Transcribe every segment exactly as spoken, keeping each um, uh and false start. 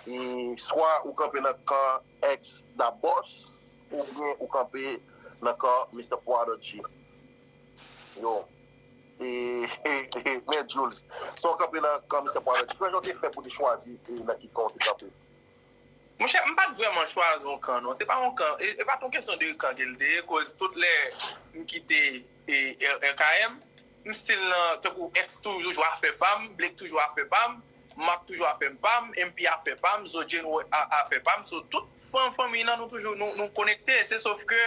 e swa ou kanpe nan kan ex Da Boss, oubyen ou kanpe nan kan Mister Prodigy. Yo. E, e, e, men Jules, sa w kanpe nan kan Mister Prodigy, ki jan w te fè pou te chwazi e nan ki kan w te kanpe? Monchè, m pa t vrèman chwazi yon kan, non. Se pa yon kan. E, e pa t yon kesyon de kan ke l te ye, koz tout lè m kite e, R- R K M, m still nan, tankou ex toujou jwe afè pa m, Blake toujou afè pa m, M ap toujou afè m pa m, M P afè pa m, Zo General a- afè pa m. So, tout fan, fanmi nan, nou toujou, nou, nou konekte. Se sof ke,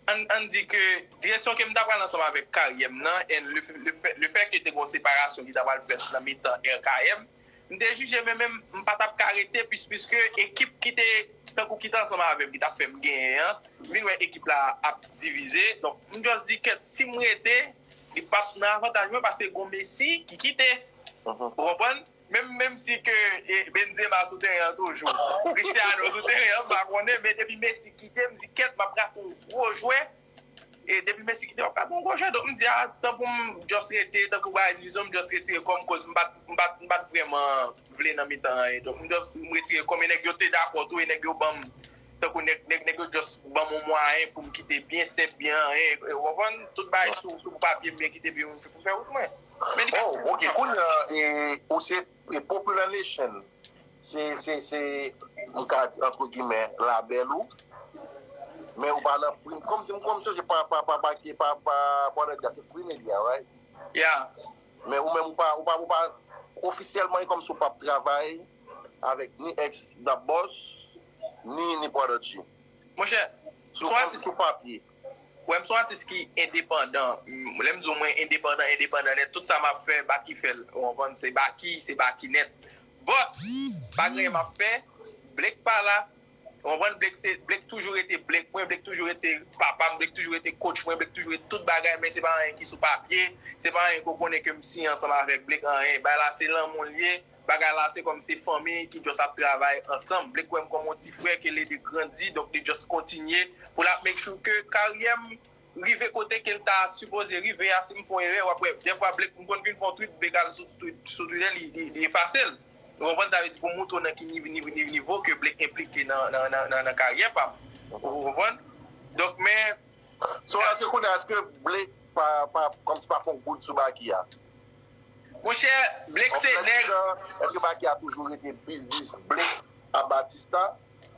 ann, ann di ke direksyon ke m ta pral ansanm avèk karyè m nan, and le, le, fè- le fè ke te gon separasyon ki ta pral fèt nan mitan R K M, m te jije men menm m pa t ap ka rete pis, piske ekip ki te, tankou ki te ansanm avè m, ki t ap fè m genyen an, m vin wè ekip la ap divize. Donk, m just di kèt, si m rete, li p ap nan avantaj mwen, paske gon Messi ki kite. Ou konprann? Menm, menm si ke e, Benzema sou teren an toujou, Cristiano sou teren an, m pa konnen, men depi Messi kite, m di kèt, m ap rate yon gwo jwè. E depi Messi kite, m ap rate yon gwo jwè. Donk, m di, a, tan pou m just rete, tankou bagay divizyon, m just retire kò m, koz m pa t, m pa t, m pa t vrèman vle nan mitan an. Donk, m just, m retire kò m, e nèg yo te dakò tou, e nèg yo ban m, tankou nèg, nèg, nèg yo just ban m yon mwayen pou m kite byen senp, byen anyen, e, ou konprann? Tout bagay sou, sou papye, m byen kite, byen pou m fè wout mwen. Men li pa Oh, ok, kounye a, e, ou se e Popular Nation, se, se, se, m ka di, entre guillemets, labèl ou, men ou pa nan Free, kòmsi, kòmsi se pa, pa, pa, pa, pa, pa, pa, pa, se Free Media, right? Yeah. Men ou menm, ou pa, ou pa, ou pa, ofisyèlman, e kòmsi ou p ap travay avèk ni ex Da Boss, ni, ni Prodigy. Monchè, Sou, sou, sou papye. Wè, m se yon atis ki endepandan. M- Lè m di w mwen endepandan, endepandan nèt, tout sa m ap fè, Baky fè l. Ou konprann? Se Baky, se Baky nèt. But, pa gen anyen m ap fè, Blake pa la. Ou konprann? Blake se, Blake toujou rete Blake mwen, Blake toujou rete papa m, Blake toujou rete coach mwen, Blake toujou rete tout bagay, men se pa anyen ki sou papye, se pa anyen ke w konnen ke m siyen ansanm avèk Blake, anyen. Bagay la se lanmou l ye, bagay la se kòm se fanmi ki just ap travay ansanm. Blake wè m kòm yon ti frè ke l ede grandi, donk li just kontinye pou l ap make sure ke karyè m rive kote ke l ta sipoze rive a. Si m fè yon erè, w ap wè, dèfwa Blake, m konn vin fè yon tweet, Blake al sou, sou, sou Twitter, li, li, li efase l. Ou konprann? Sa vle di pou m moutre w nan ki nivo, nivo, nivo, nivo ke Blake enplike nan, nan, nan, nan, nan karyè pa m. Ou konprann? Donk, men, So, èske kounye a, èske Blake pa, pa, kòmsi pa fè yon goud sou Baky a? Monchè, Blake se nèg. Èske Baky a toujou rete biznis Blake a Batista?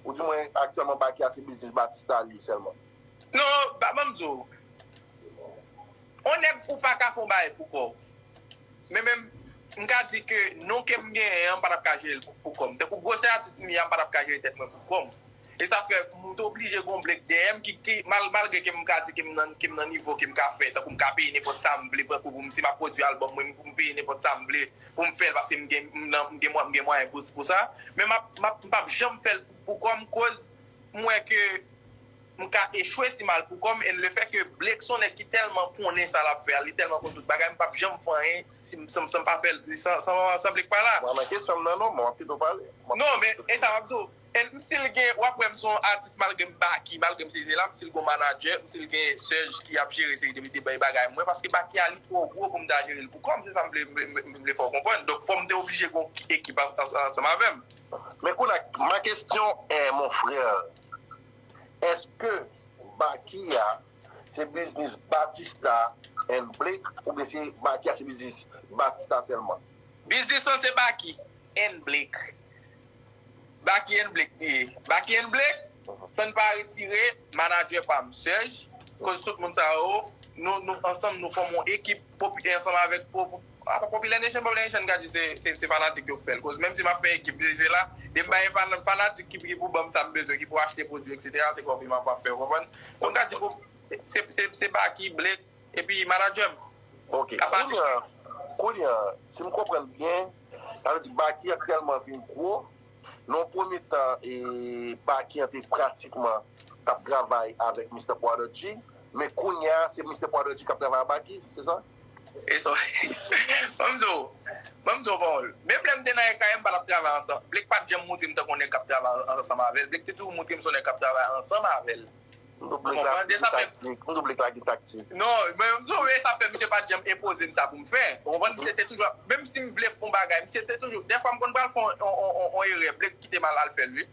Ou di mwen aktyèlman Baky a se biznis Batista li sèlman? Non, ba, ban m di w. On nèg ou pa ka fè yon bagay pou kò w. Men menm, m ka di ke non ke m genyen an, m pa t ap ka jere l pou, pou kò m. Tankou gwosè atis m ye a, m pa t ap ka jere tèt mwen pou kò m. E sa fè m te oblije gon Blake dèyè m ki, ki mal, malgre ke m ka di ke m nan, ke m nan nivo ke m ka fè, tankou m ka peye nenpòt sa m vle, tankou pou m, si m ap pwodui albòm mwen, pou m peye nenpòt sa m vle, pou m fè l, paske m gen, m nan, m gen mwa-, m gen mwayen pou, pou sa. Men m ap, m ap, m p ap janm fè l pou, pou kò m, koz m wè ke m ka echwe si m al pou kò m, and le fè ke Blake se yon nèg ki tèlman konnen sa l ap fè a, li tèlman konn tout bagay, m p ap janm fè anyen si m, san, san m pa fè l, san, san, san Blake pa la. Mwen nan kesyon m nan non, mwen ap kite w pale. Non, men e sa m ap di w. And m still gen, w ap wè m se yon atis malgre m Baky, malgre m se Zela, m still gon manadjè, m still gen Serge ki ap jere seri de, de bagay mwen, paske Baky a li twò gwo pou m ta jere l pou kò m, se sa m vle, m vle, m vle fè w konprann. Donk fò m te oblije gon ekip ansanm avè m. Men kounye a, ma question est, mon frère, èske Baky a se biznis Batista and Blake, oubyen se Baky a se biznis Batista sèlman? Biznis lan se Baky and Blake. Baky and Blake li ye. Baky and Blake, san n pa retire manadjè pa m, Serge, koz tout moun sa yo, nou, nou ansanm, nou fòme yon ekip popi-, ansanm avèk po-, po-, apa Popilè Nation, Popilè Nation ka di se, se, se fanatik yo k fè l. Koz menm si m ap fè ekip, se, se la, depi m pa gen fan-, fanatik ki, ki pou ban m sa m bezwen, ki pou achte pwodui, etsetera, se kòb li m ap, ap fè, w konprann? Donk, ka di pou, se, se, se Baky, Blake, epi manadjè m. Ok. Kounye a, kounye a, si m konprann byen, sa vle di Baky an tèlman vin gwo, nan yon premye tan, e, Baky an te pratikman t ap travay avèk Mister Prodigy, men kounye a, se Mister Prodigy k ap travay ak Baky, se sa? E sa, ban m di w, ban m di w yon pawòl. Menm lè m te nan R K M, m pa t ap travay ansanm. Blake pa t janm montre m tankou yon nèg k ap travay ansanm avè l. Blake te toujou montre m se yon nèg k ap travay ansanm avè l. M tou Blake la gen taktik. M tou Blake la gen taktik. Non, men m tou wè sa fè misye pa t janm enpoze m sa pou m fè. Ou konprann? Misye te toujou ap, menm si m vle fè yon bagay, misye te toujou, dèfwa m konn pral fè yon, yon, yon, yon erè, Blake kite m al, al fè l, wi.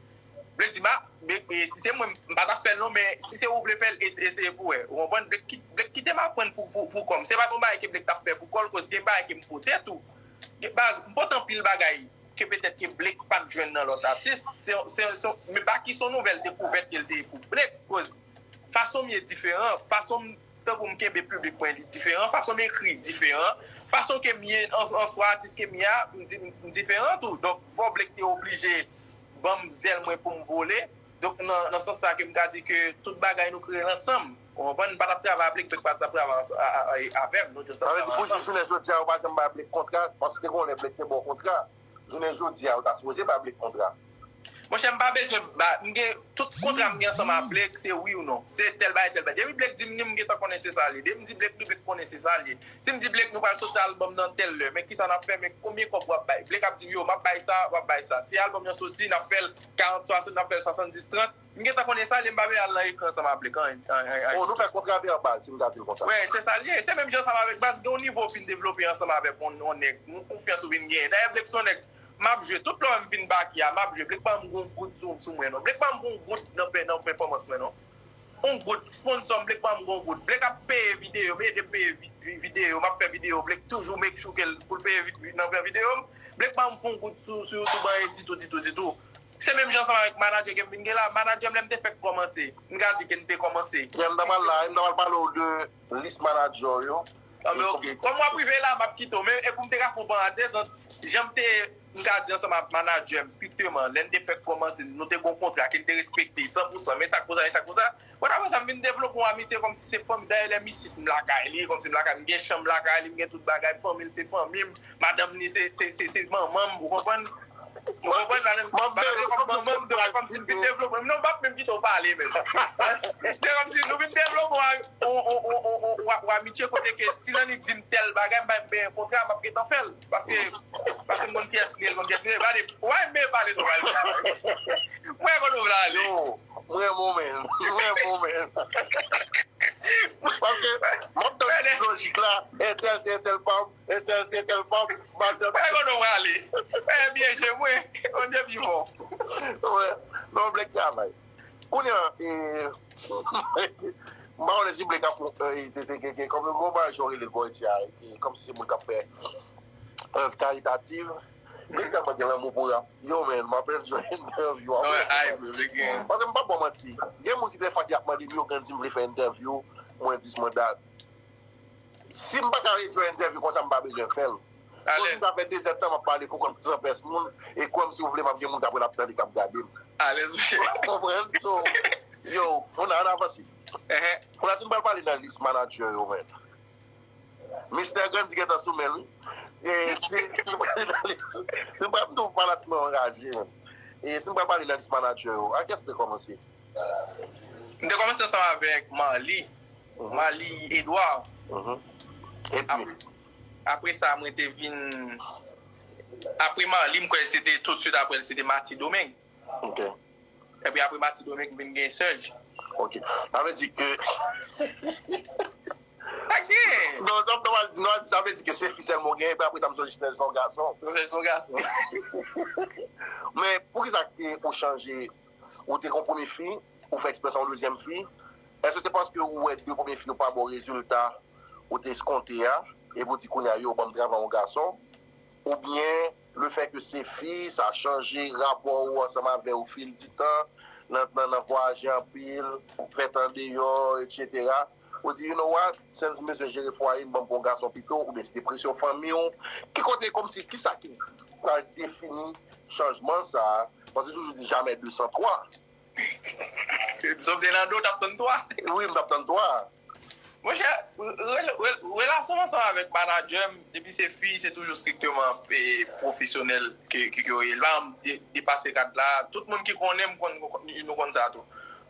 Blake di m, a, Blake, e, si se mwen, m pa t ap fè l non, men si se ou vle fè l, es-, eseye pou wè. Ou konprann? Blake ki-, Blake kite m aprann pou, pou, pou kò m. Se pa t yon bagay ke Blake t ap fè pou kò l, koz gen bagay ke m pote tou. Gen, baz, m pote anpil bagay ke petèt ke Blake pa t jwenn nan lòt atis. Se, se, se, men Baky se yon nouvèl dekouvèt ke l te ye pou Blake, koz fason m ye diferan, fason m, tankou m kenbe piblik mwen li diferan, fason m ekri diferan, fason ke m ye an, an swa atis ke m ye a, m di, m diferan tou. Donk, fò Blake te oblije ban m zèl mwen pou m vole. Donk, nan, nan sans sa ke m ka di ke tout bagay nou kreye l ansanm. Ou konprann? M pa t ap travay avèk Blake, Blake pa t ap travay ansanm, a, a, a, avè m. Nou just t ap Sa vle di travay pou ansanm. Jounen jodi a, ou pa janm bay Blake kontra, paske te gen yon lè Blake te ba w kontra. Jounen jodi a, ou ta sipoze bay Blake kontra. Monchè, m pa bezwen ba, m gen, tout kontra m gen ansanm a Blake, se wi ou non. Se tèl bagay, tèl bagay. Depi Blake di m li, m gentan konnen se sa l ye. Depi m di Blake li, Blake konnen se sa l ye. Si m di Blake nou pral soti albòm nan tèl lè, men kisa n ap fè, men konbyen kòb w ap bay? Blake ap di m, yo, m ap bay sa, w ap bay sa. Si albòm nan soti, n ap fè l karant, swasant, n ap fè l swasanndis, trant. M gentan konnen sa l ye, m pa bezwen al nan ekran ansanm avèk an, an, an, an. Oh, nou fè kontra vèbal, si m ka di l konsa. Wi, se sa l ye. Se menm jan ansanm avèk baz, gen yon nivo w fin devlope ansanm avèk yon, yon nèg, yon konfyans ou vin genyen. Dayè, Blake se yon nèg, m ap jwe, tout lè w wè m vin Baky a, m ap jwe. Blake pa janm gen yon goud sou, sou mwen, non. Blake pa janm gen yon goud nan pè-, nan pèfòmans mwen, non. Yon goud, sponsò m, Blake pa janm gen yon goud. Blake ap peye videyo m, ede m peye vi-, vi-, videyo, m ap fè videyo, Blake toujou make sure ke l, pou l peye vi-, vi-, nan fè videyo m. Blake pa janm fè yon goud sou, sou YouTube anyen ditou, ditou, ditou. Se menm jan ansanm avèk manadjè ke m vin gen la. Manadjè m, lè m te fèk kòmanse, m ka di ke m te kòmanse. Yeah, m ta pral la, m ta pral pale w de lis manadjè w yo. Ah, men ok. Kòm w ap rive la, m ap kite w. Men, e pou m te ka fè yon parantèz, jan m te, m ka di ansanm ak manadjè m, strikteman, lè n te fèk kòmanse, nou te gen yon kontra ke n te respekte san pou san. Men sa k pou sa, men sa k pou sa. Bon, apre sa, m vin devlope yon amitye kòmsi se fanmi. Dayè, lè m isit, m lakay li, kòmsi m lakay, m gen chanm lakay li, m gen tout bagay, fanmi l se fanmi m, madanm li se, se, se, se manman m, ou konprann? Ou konprann? Madanm li kòm manman m, donk, kòmsi m vin devlope. Non, m p ap menm kite w pale, menm. Se kòmsi nou vin devlope yon, yon, yon amitye kote ke si l annik di m tèl bagay, m bay m benyen kontra, m ap gentan fè l. Paske, paske m konn kiyès li ye, l konn kiyès li ye. Gade, w a enmen pale sou pale. Mwen konn ou vle ale. Yo, m renmen w, menm. M renmen w, menm. Paske, m ap tann sou lojik la, entèl se entèl pa m, entèl se entèl pa m, m ap tann. Mwen konn ou vle ale. Mwen byen jwe, mwen. Mwen byen vivan. Wè, non, Blake travay. Kounye a, e, m pa konnen si Blake ap fè, e, te, te, te, te, kòm yon bagay jan w rele l bò isi a, e, kòmsi se moun k ap fè èv karitativ. Blake tèlman gen lanmou pou rap. Yo, man, m ap enjoy entèvyou a. Wi, ay, bro, Blake gen. Paske m p ap ba w manti. Gen moun ki dèfwa ki ap mande m, yo, Grann, si m vle fè entèvyou, mwen di s mwen dat. Si m pa ka enjoy entèvyou konsa, m pa bezwen fè l. Alèz. Kounye a sa fè de zèdtan m ap pale pou kòm san pès moun, e kwè m si w vle, m ap gen moun k ap rele ap tande, k ap gade m. Alèz, monchè. Ou konprann? So, yo, kounye a, ann avanse. Kounye a, si m pral pale nan lis manadjè yo, man. Mistè Grann di gentan sou men l, wi. E si, si m pral nan lis, si m pral, m tou fanatik mwen anraje, man. E si m pral pale nan lis manadjè yo, a kiyès m te kòmanse? M te kòmanse ansanm avèk Marly. Marly Edouard. Epi? Apre, apre sa, mwen te vin, apre Marly, m kwè se te tout swit apre l, se te Matty Domingue. Ok. Epi apre Matty Domingue, m vin gen Serge. Ok. Sa vle di ke Sa gen. Non, sa, non, non, sa vle di ke se fi sèlman w genyen, epi apre sa, m sonje Serge se yon gason. Serge se yon gason. Men, poukisa ke ou chanje, ou te gen yon premye fi, ou fè eksprè sa yon dezyèm fi? Èske se paske ou wè de premye fi yo pa ba w rezilta ou te eskonte a, epi ou di kounye a, yo, ban m travay yon gason? Oubyen lefètke se fi, sa chanje rapò ou ansanm avè w ofilditan, nan, nan, nan vwayaje anpil, fèt andeyò, etsetera. Ou di, you know what, since m bezwen jere fwaye m, ban m pran yon gason pito, oubyen se te presyon fanmi w. Ki kote, kòmsi, kisa ki pral defini chanjman sa a? Paske toujou di jamais deux sans trois. Zòt te nan de, w t ap tann twa. Wi, m t ap tann twa. Monchè, re-, re-, relasyon m ansanm avèk manadjè m, depi se fi, se toujou strikteman, e, pwofesyonèl ke, ke, ke yo ye. L pa janm de-, depase kad la. Tout moun ki konnen m konn, nou konn sa tou.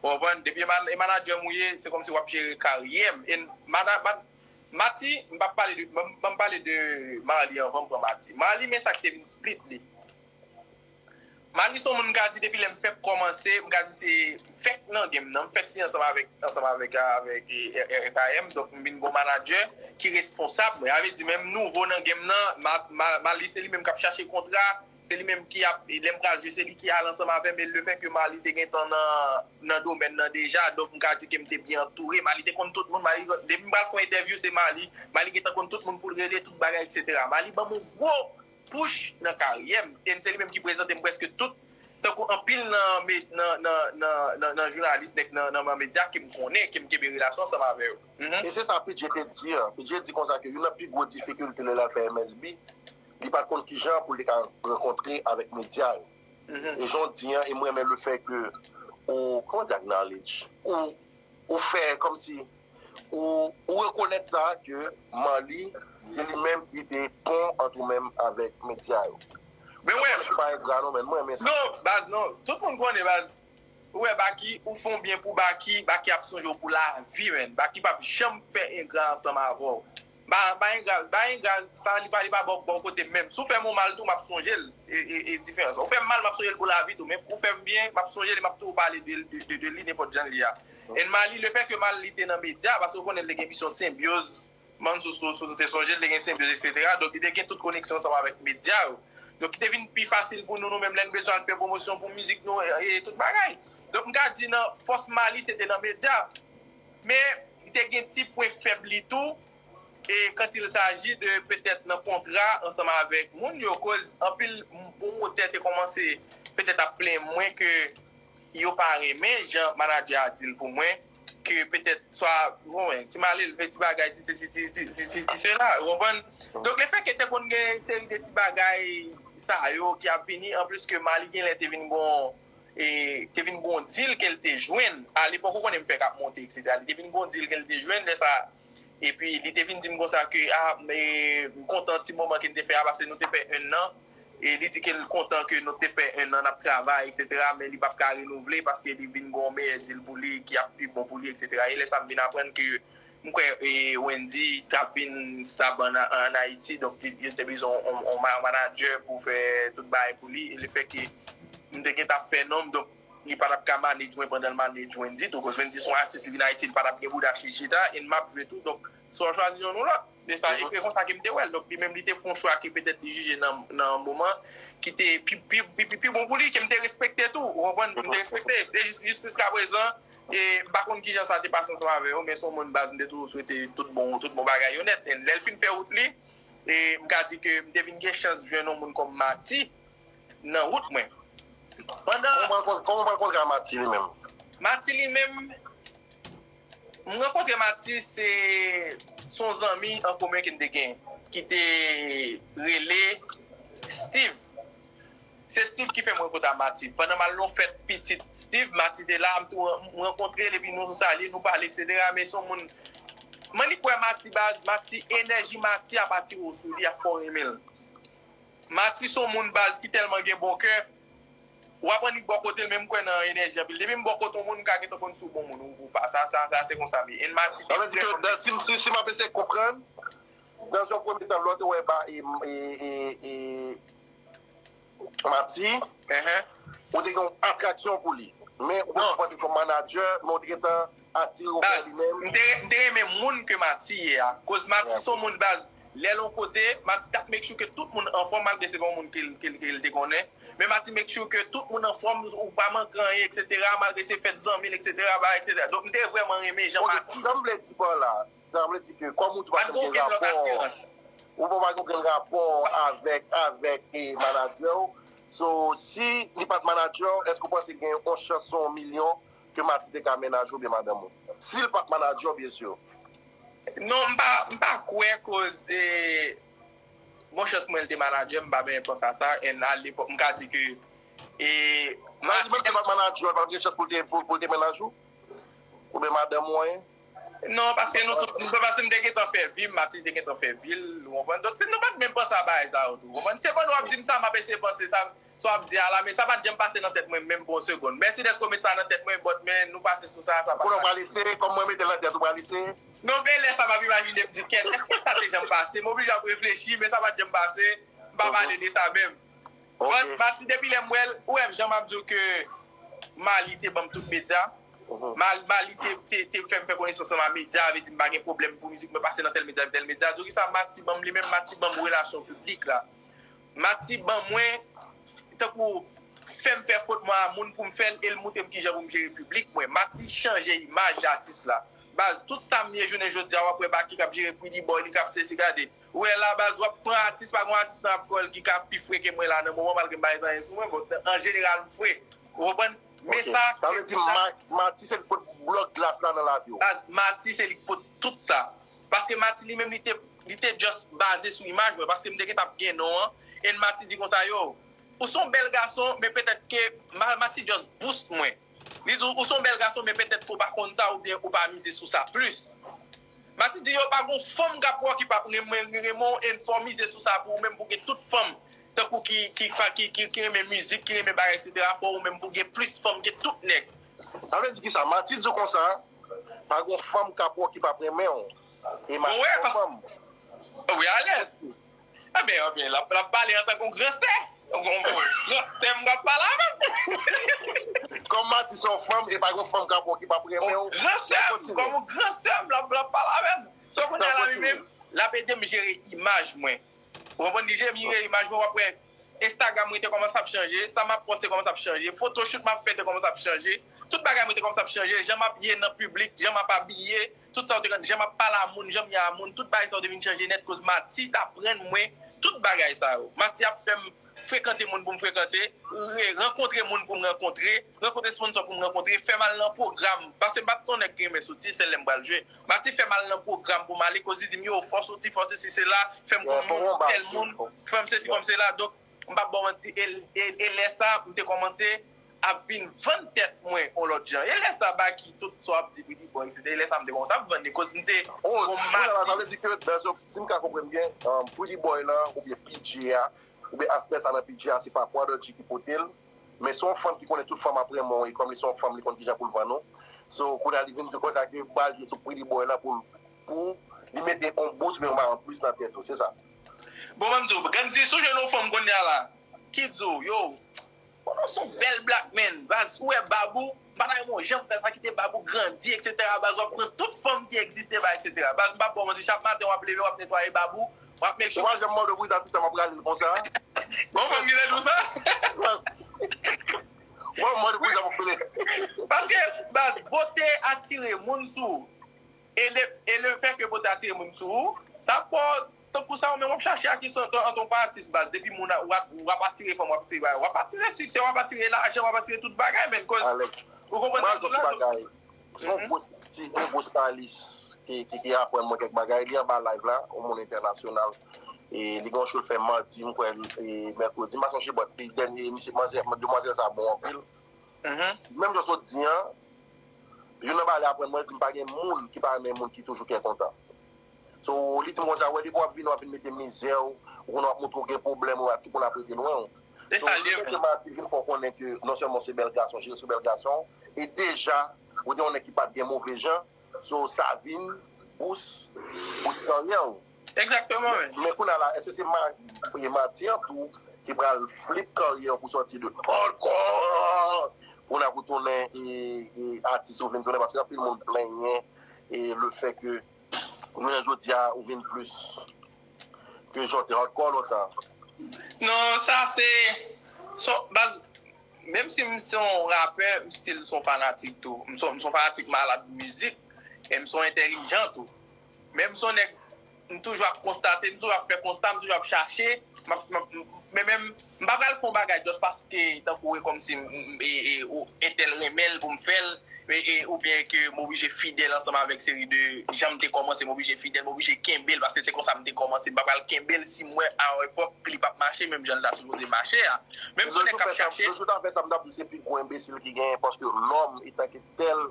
Ou konprann? Depi e man-, e manadjè m ou ye, se kòmsi w ap jere karyè m. E mana-, man-, Matty, m p ap pale de, ban m, ban m pale de Marly anvan m pran Matty. Marly, men sa k te vin split li. se yon moun m ka di depi lè m fèk kòmanse, m ka di se fèk nan game nan, m fèk siyen ansanm avèk ansanm avèk avèk F I M, donk m vin gon manadjè ki responsab mwen. Sa vle di menm nouvo nan game nan, Mali se li menm k ap chache kontra, se li menm ki ap, lè m pral jwe, se li ki al ansanm avè m, e lefètke Mali te gentan nan nan domèn nan deja, donk m ka di ke m te byen antoure. Mali te konn tout moun, Mali, depi m pral fè yon entèvyou, se Mali. Mali gentan konn tout moun pou l rele, tout bagay, etsetera. Mali ban m yon gwo push nan karyè m. E se li menm ki prezante m prèske tout, tankou anpil nan, nan, nan, nan, nan, nan jounalis, nèg nan, nan, nan medya ke m konnen, ke m kenbe relasyon ansanm avè yo. Mhm. E se sa P J te di an. P J di konsa ke youn nan pi gwo difikilte lè l al fè M S B, li pa t konn kijan pou l te ka rankontre avèk medya yo. Mhm. E jan w di an, e mwen renmen lefètke ou, kòman di, acknowledge, ou, ou fè kòmsi ou, ou rekonèt sa ke Mali, se li menm ki te pon ant ou menm avèk medya yo. Men wè. Sa pa engra non, men mwen renmen sa. Non, baz, non. Tout moun konnen, baz. Ou wè, Baky, ou fè yon byen pou Baky, Baky ap sonje w pou lavi, menn. Baky p ap janm fè engra ansanm avè w. Ba, ba engra, ba engra, sa li pa, li pa bò, bò kote m menm. Si w fè m yon mal tou, m ap sonje l. E, e, e diferans. Ou fè m mal, m ap sonje l pou lavi tou. Men ou fè m byen, m ap sonje l, e m ap toujou pale de, de, de, de li nenpòt jan li a. E Mali, lefètke Mali te nan medya, paske ou konnen l te gen misyon senbyoz, man sou, sou, sou, nou te sonje l te gen senbyoz, etsetera. Donk, li te gen tout koneksyon ansanm avèk medya yo. Donk, li te vin pi fasil pou nou, nou menm, lè n bezwen al fè pwomosyon pou mizik nou, e, e tout bagay. Donk, m ka di nan fòs Mali, se te nan medya. Men, li te gen ti pwen fèb li tou, e quand il s'agit de petèt nan kontra ansanm avèk moun yo, koz anpil m-, pwomotè te kòmanse petèt ap plenyen mwen ke yo pa renmen jan manadjè a di l pou mwen, ke petèt swa, bon, ti mal elve, ti bagay, ti sesi, ti, ti, ti, ti, ti sela, ou konprann? Donk, lefètke te konn gen seri de ti bagay sa yo ki ap vini, anplis ke Mali genlè te vin gon, e, te vin gon dil ke l te jwenn. Alepòk, ou konnen m fèk ap monte, etsetera. Li te vin gon dil ke l te jwenn, lè sa, epi li te vin di m konsa ke, a, e, m kontan ti moman ke n te fè a, paske nou te fè ennan. E li di ke l kontan ke nou te fè ennan n ap travay, etsetera, men li p ap ka renouvle paske li vin gon meyè dil pou li, ki ap pi bon pou li, etsetera. E lè sa m vin aprann ke m kwè, e, Wendy t ap vin stab ann, ann Ayiti, donk li, li te bezwen yon, yon ma-, manadjè pou fè tout bagay pou li. E lefètke m te gentan ap fè non m, donk li pa t ap ka manage mwen pandan l manage Wendy tou, koz Wendy se yon atis, li vin Ayiti, li pa t ap gen bouda chita, e m ap jwe tou, donk, swa w chwazi yonn ou lòt. E sa, e konsa ke m te wè l. Donk, li menm, li te fè yon chwa ke petèt li jije nan, nan yon moman ki te pi, pi, pi, pi, pi bon pou li, ke m te respekte tou. Ou konprann? M te respekte. E jis, jis jiskaprezan, e m pa konn kijan sa te pase ansanm avè yo, men se yon moun baz m te toujou swete tout bon, tout bon bagay yo nèt. E lè l fin fè wout li, e m ka di ke m te vin gen chans jwenn yon moun kòm Mati nan wout mwen. Pandan Kòman w pral kon-, kòman w pral kontre a Mati li menm? Mati li menm, m rankontre Mati, se, se yon zanmi an komen ke n te gen, ki te rele Steve. Se Steve ki fè m rankontre a Mati. Pandan m al nan yon fèt pitit Steve, Mati te la, m tou, m rankontre l, epi nou salye, nou pale, etsetera. Men se yon moun, mwen li kwè Mati baz, Mati, enèji Mati ap atire w sou li, ap fè w renmen l. Mati se yon moun baz ki tèlman gen bon kè, w ap annik bò kote l, men m kwè nan enèji anpil. Depi m bò kote yon moun, m ka gentan konn si w bon moun ou, ou pa. Sa, sa, sa, se konsa m ye. E Mati te vrèman. Sa vle di ke, si, si, si m ap eseye konprann, dans yon premye tan, lè w te wè ba, e, e, e, e, Mati, ou te gen yon atraksyon pou li. Men ou pa t konprann li kòm manadjè, men ou te gentan atire w vè li menm. M te, m te renmen moun ke Mati ye a. Koz Mati se yon moun baz. Lè l yon kote, Mati t ap make sure ke tout moun anfòm, malgre se pa yon moun ke l, ke l, ke l te konnen. Men Mati make sure ke tout moun anfòm, ou pa manke anyen, etsetera, malgre se fèt zanmi l, etsetera, bagay, etsetera. Donk, m te vrèman renmen jan Mati. Sa m vle di pa la, sa vle di ke kòm ou di w pa t gen rapò, ou pa gen okenn rapò avèk, avèk, e, manadjè w. So, si li pa t manadjè w, èske w panse gen yon chans sou yon milyon ke Mati te ka mennaj ou oubyen madanm ou? Si l pa t manadjè w, byen si. Non, m pa, m pa kwè koz, e, bon chans mwen li te manadjè, m pa byen panse a sa. And alepòk, m ka di ke, e, Mati menm si l pa t manadjè w, li pa t gen chans pou l te, pou, pou l te mennaj ou? Oubyen madanm ou, anyen? Non, paske nou tout, paske m te gentan fè vi m, Mati te gentan fè vi l, ou konprann? Donk, si nou pa t menm panse a bagay sa yo tou, ou konprann? Se pandan w ap di m sa, m ap eseye panse sa, sa w ap di a la, men sa pa t janm pase nan tèt mwen menm pou yon segonn. Mèsi dèske w met sa nan tèt mwen, but, men nou pase sou sa, sa pa. Konnen w pral eseye, kòm mwen mete l nan tèt ou, pral eseye? Non, men lè sa m ap imajine, m di, kèt, èske sa te janm pase? M oblije ap reflechi, men sa pa t janm pase, m pa pale de sa menm. Ok. Mwen, Mati, depi lè m wè l, ou wè jan m ap di w ke Mali te ban m tout medya. Mhm. Mali, Mali te, te, te fè m fè konesans ansanm a medya, vle di m pa gen pwoblèm pou mizik mwen pase nan tèl medya, tèl medya. Donk sa Mati ban m li menm, Mati ban m relasyon piblik la. Mati ban mwen, tankou, fè m fè fot mwen a moun pou m fè l, e l montre m kijan pou m jere piblik mwen. Mati chanje imaj atis la. Baz, tout sa m ye jounen jodi a, w ap wè Baky k ap jere Pretty Boy, li k ap sesi gade. Ou wè la, baz, w ap pran atis, pa gen atis nan ap kò l ki ka pi fre ke mwen la nan moman, malgre m pa gen anyen sou mwen, bon, an jeneral, m fre. Ou konprann? Men Ok. sa, Sa vle di Ma- Mati se li k pot blòk glas la nan lavi w. Baz, Mati se li k pot tout sa. Paske Mati li menm li te, li te just baze sou imaj mwen. Paske m te gentan ap gen non an. E Mati di konsa, yo, ou se yon bèl gason, men petèt ke Ma- Mati just boost mwen. Li di, ou se yon bèl gason, men petèt ke w pa konn sa oubyen ou pa mize sou sa plis. Mati di, yo, pa gon fanm k ap wè w ki p ap renmen, renmen w, e fò w mize sou sa pou ou menm, pou gen tout fanm tankou ki, ki, ki, ki, ki renmen mizik, ki renmen bagay, etsetera. Fò ou menm pou gen plis fanm ke tout nèg. Sa vle di ki sa? Mati di w konsa, pa gon fanm k ap wè w ki p ap renmen w. E Mati Bon, wè, se yon pas- fanm. Wi, alèz. Ebyen, ebyen, l ap, l ap pale antanke yon gran sè. Yon gran sè m k ap pale avè l. Kòm Mati se yon fanm, e pa gon fanm k ap wè w ki p ap renmen w. Yon gran sè m, kòm yon gran sè m, l ap, l ap pale avè m. So, kounye a la, li menm, l ap ede m jere imaj mwen. Ou konprann? Li jere imaj mwen, w ap wè Instagram mwen te kòmanse ap chanje, sa m ap poste kòmanse ap chanje, photoshoot m ap fè te kòmanse ap chanje, tout bagay mwen te kòmanse ap chanje, jan m ap ye nan piblik, jan m ap abiye, tout sa yo te konn, jan m ap pale a moun, jan m ye a moun, tout bagay sa yo te vin chanje nèt koz Mati t aprann mwen tout bagay sa yo. Mati ap fè m frekante moun pou m frekante, re- rankontre moun pou m rankontre, rankontre sponsò pou m rankontre, fè m al nan pwogram. Paske m pa t yon nèg ki renmen soti, sèl lè m pral jwe. Mati fè m al nan pwogram pou m ale, koz li di m, yo, fò w soti, fò sesi sela, fè m konn moun, tèl moun, fè m sesi, fè m sela. Donk, m p ap ba w manti, e, e, e lè sa, m te kòmanse ap vin vann tèt mwen yon lòt jan. E lè sa, Baky, tout sa w ap di, Pretty Boy, etsetera, e lè sa, m te kòmanse ap vann li, koz m te Oh, yon kounye a la, sa Mati. Vle di ke, dan, si m ka konprann byen, um, Pretty Boy la, oubyen P J a, oubyen aspè sa nan P J a, se pa Prodigy ki pote l, men se yon fanm ki konnen tout fanm ap renmen w, e kòm li se yon fanm, li konn kijan pou l vann ou. So, kounye a, li vin di konsa ke ba l jwe sou Pretty Boy la pou, pou li mete yon boost, oubyen yon bagay anplis nan tèt ou, se sa. Bon, mwen m di w, Gandhi, si w jwenn yon fanm kounye a la, ki di w, yo, konnen w se yon bèl black man, baz, ou wè bab ou, m pa ta renmen w janm fè sa, kite bab ou grandi, etsetera. Baz, w ap pran tout fanm ki egziste, ba, etsetera. Baz, m p ap ba w manti, chak maten w ap leve, w ap netwaye bab ou, w ap make Ou sure. Pa janm mande pou sa, tout tan m ap rale l konsa. Bon, fanm ki te di w sa? Ou pa mande pou sa, m ap fini. Paske, baz, bote atire moun sou ou. E le, e le fè ke bote atire moun sou ou, sa fò, tankou sa, ou menm w ap chache a ki sou an ton pa atis, baz. Depi moun a, w ap, w ap atire fanm, w ap atire bagay, w ap atire siksè, w ap atire lajan, w ap atire tout bagay, men koz, Alex, ou konprann mwen sa m di w la? Bagay. Se yon gwo, se yon gwo stylist ki, ki, ki aprann mwen kèk bagay. Li anba live la, yon moun entènasyonal. E li gen yon show l fè madi, m kwè, e mèkredi, m pa sonje, but li dènye misye, manzè, demwazèl sa bon anpil. Mhm. Menm jan sot di an, youn nan bagay li aprann mwen, li di m pa gen moun ki pa renmen moun ki toujou kè kontan. So, li di m konsa, wè, depi w ap vini, w ap vin mete mizè w, ou konnen w ap montre w gen pwoblèm, ou tout moun ap rete lwen w. Se So, sa l ye, le fè ke menm. Mati vin fè w konnen ke non sèlman w se bèl gason, Jere se bèl gason, e deja, ou te yon nèg ki pa t gen move jan, so, sa vin boost, boost karyè w. Egzakteman, men. Men kounye a la, èske se Ma- e Mati an tou ki pral flip karyè w pou sòti de hardcore? Kounye a pou tounen e, e atis ou vin tounen, paske anpil moun plenyen e le fè ke jounen jodi a ou vin plis ke jan w te hardcore lontan. Non, sa se, se, baz, menm si m se yon rapè, m still se yon fanatik tou. M se, m se yon fanatik malad mizik, e m se yon entèlijan tou. Men m se yon nèg, m toujou ap konstate, m toujou ap fè konsta, m toujou ap chache, m ap, m ap, men menm, m pa pral fè yon bagay just paske, tankou, e kòmsi m, m, e, e, ou, entèl renmen l pou m fè l, e, e, oubyen ke m oblije fidèl ansanm avèk seri de jan m te kòmanse, m oblije fidèl, m oblije kenbe l, paske se konsa m te kòmanse, m pa pral kenbe l si m wè a yon epòk li p ap mache menm jan l ta sipoze mache a. Men m se yon nèg k ap chache. Yo ta fè sa, m t ap di se pi gwo enbesil ki genyen, paske lòm, etanke tèl,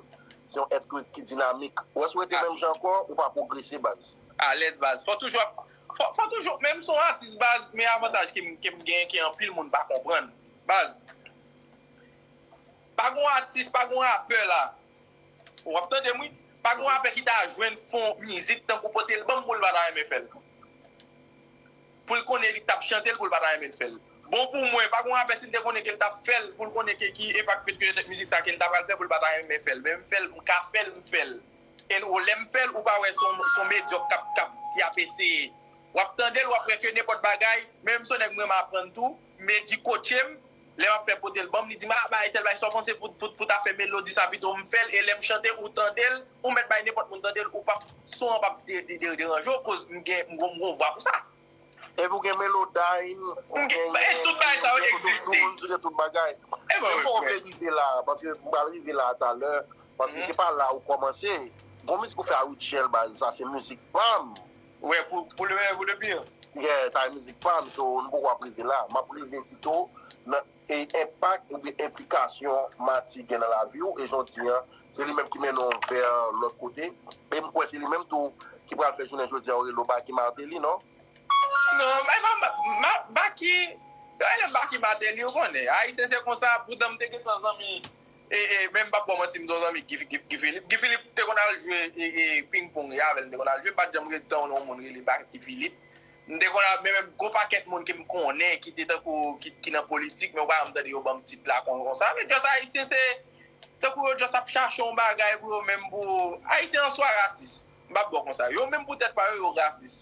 se yon èt ki, ki dinamik. Ou wè, si w rete Ah. Menm jan ankò, ou pa pwogrese, baz. Alèz, baz. Fò toujou ap, fò, fò toujou, menm si w atis, baz, men avantaj ke m, ke m genyen, ke anpil moun pa konprann. Baz, pa gon atis, pa gon rapè la. W ap tande m, wi. Pa gon rapè ki ta jwenn fon mizik tankou pote l ban m pou l pa ta renmen fè l. Pou l konnen li t ap chante l, pou l pa ta renmen l fè l. Bon pou mwen, pa gon afè si l te konnen ke l t ap fè l, pou l konnen ke ki enpak ke mizik sa ke l ta pral fè, pou l pa ta renmen fè l. Men m fè l, m ka fè l, m fè l. E ou lè m fè l, ou pa wè se yon, se yon medyòk k ap, k ap, ki ap eseye. W ap tande l, w ap wè ke nenpòt bagay, menm si yon nèg m renmen aprann tou, Medjy kotche m, lè m ap fè pote l ban m, li di m, "Ah, bagay tèl bagay, sa w panse pou, pou, pou ta fè melodi sa pito m fè l, e lè m chante, ou tande l, ou mèt bay nenpòt moun tande l, ou p ap, son an p ap de, de, de, deranje w, koz m gen, m gon, m gon vwa pou sa." Epi w gen Melodyne, ou gen E tout bagay sa yo egziste. Autotune, ou gen tout bagay. E bon, Mwen poko wi, vle rive la, paske m pral rive la talè, paske se pa la ou kòmanse. Gon mizik ou fè a Rutshelle, baz, sa se mizik pa m. Wè, pou, pou le, pou le bien. Yeah, sa se mizik pa m, so nou poko ap rive la. M ap rive pito nan e enpak oubyen enplikasyon Mati gen nan lavi w, e jodi an, se li menm ki mennen w vè lòt kote. E m kwè se li menm tou ki pral fè jounen jodi an yo rele w Baky Martelly, non? Non, men ma, ma, ma, Baky, yo rele m Baky Martelly, ou konnen. Ayisyen se konsa, poutan m te gen yon zanmi, e, e, men m p ap ba w manti, m te yon zanmi Guy, Guy, Guy Philippe. Guy Philippe te konn al jwe e, e, ping pong, e avè l m te konn al jwe, m pa t janm ret tann yon moun rele Baky Philippe. M te konn al, men menm gon pakèt moun ke m konnen ki te tankou, ki, ki nan politik, men ou pa janm tande yo ban m tit la kon, konsa. Men just Ayisyen se, tankou yo just ap chache yon bagay pou yo menm pou, Ayisyen an swa rasis. M p ap ba w konsa. Yo menm pou tèt pa yo, yo rasis.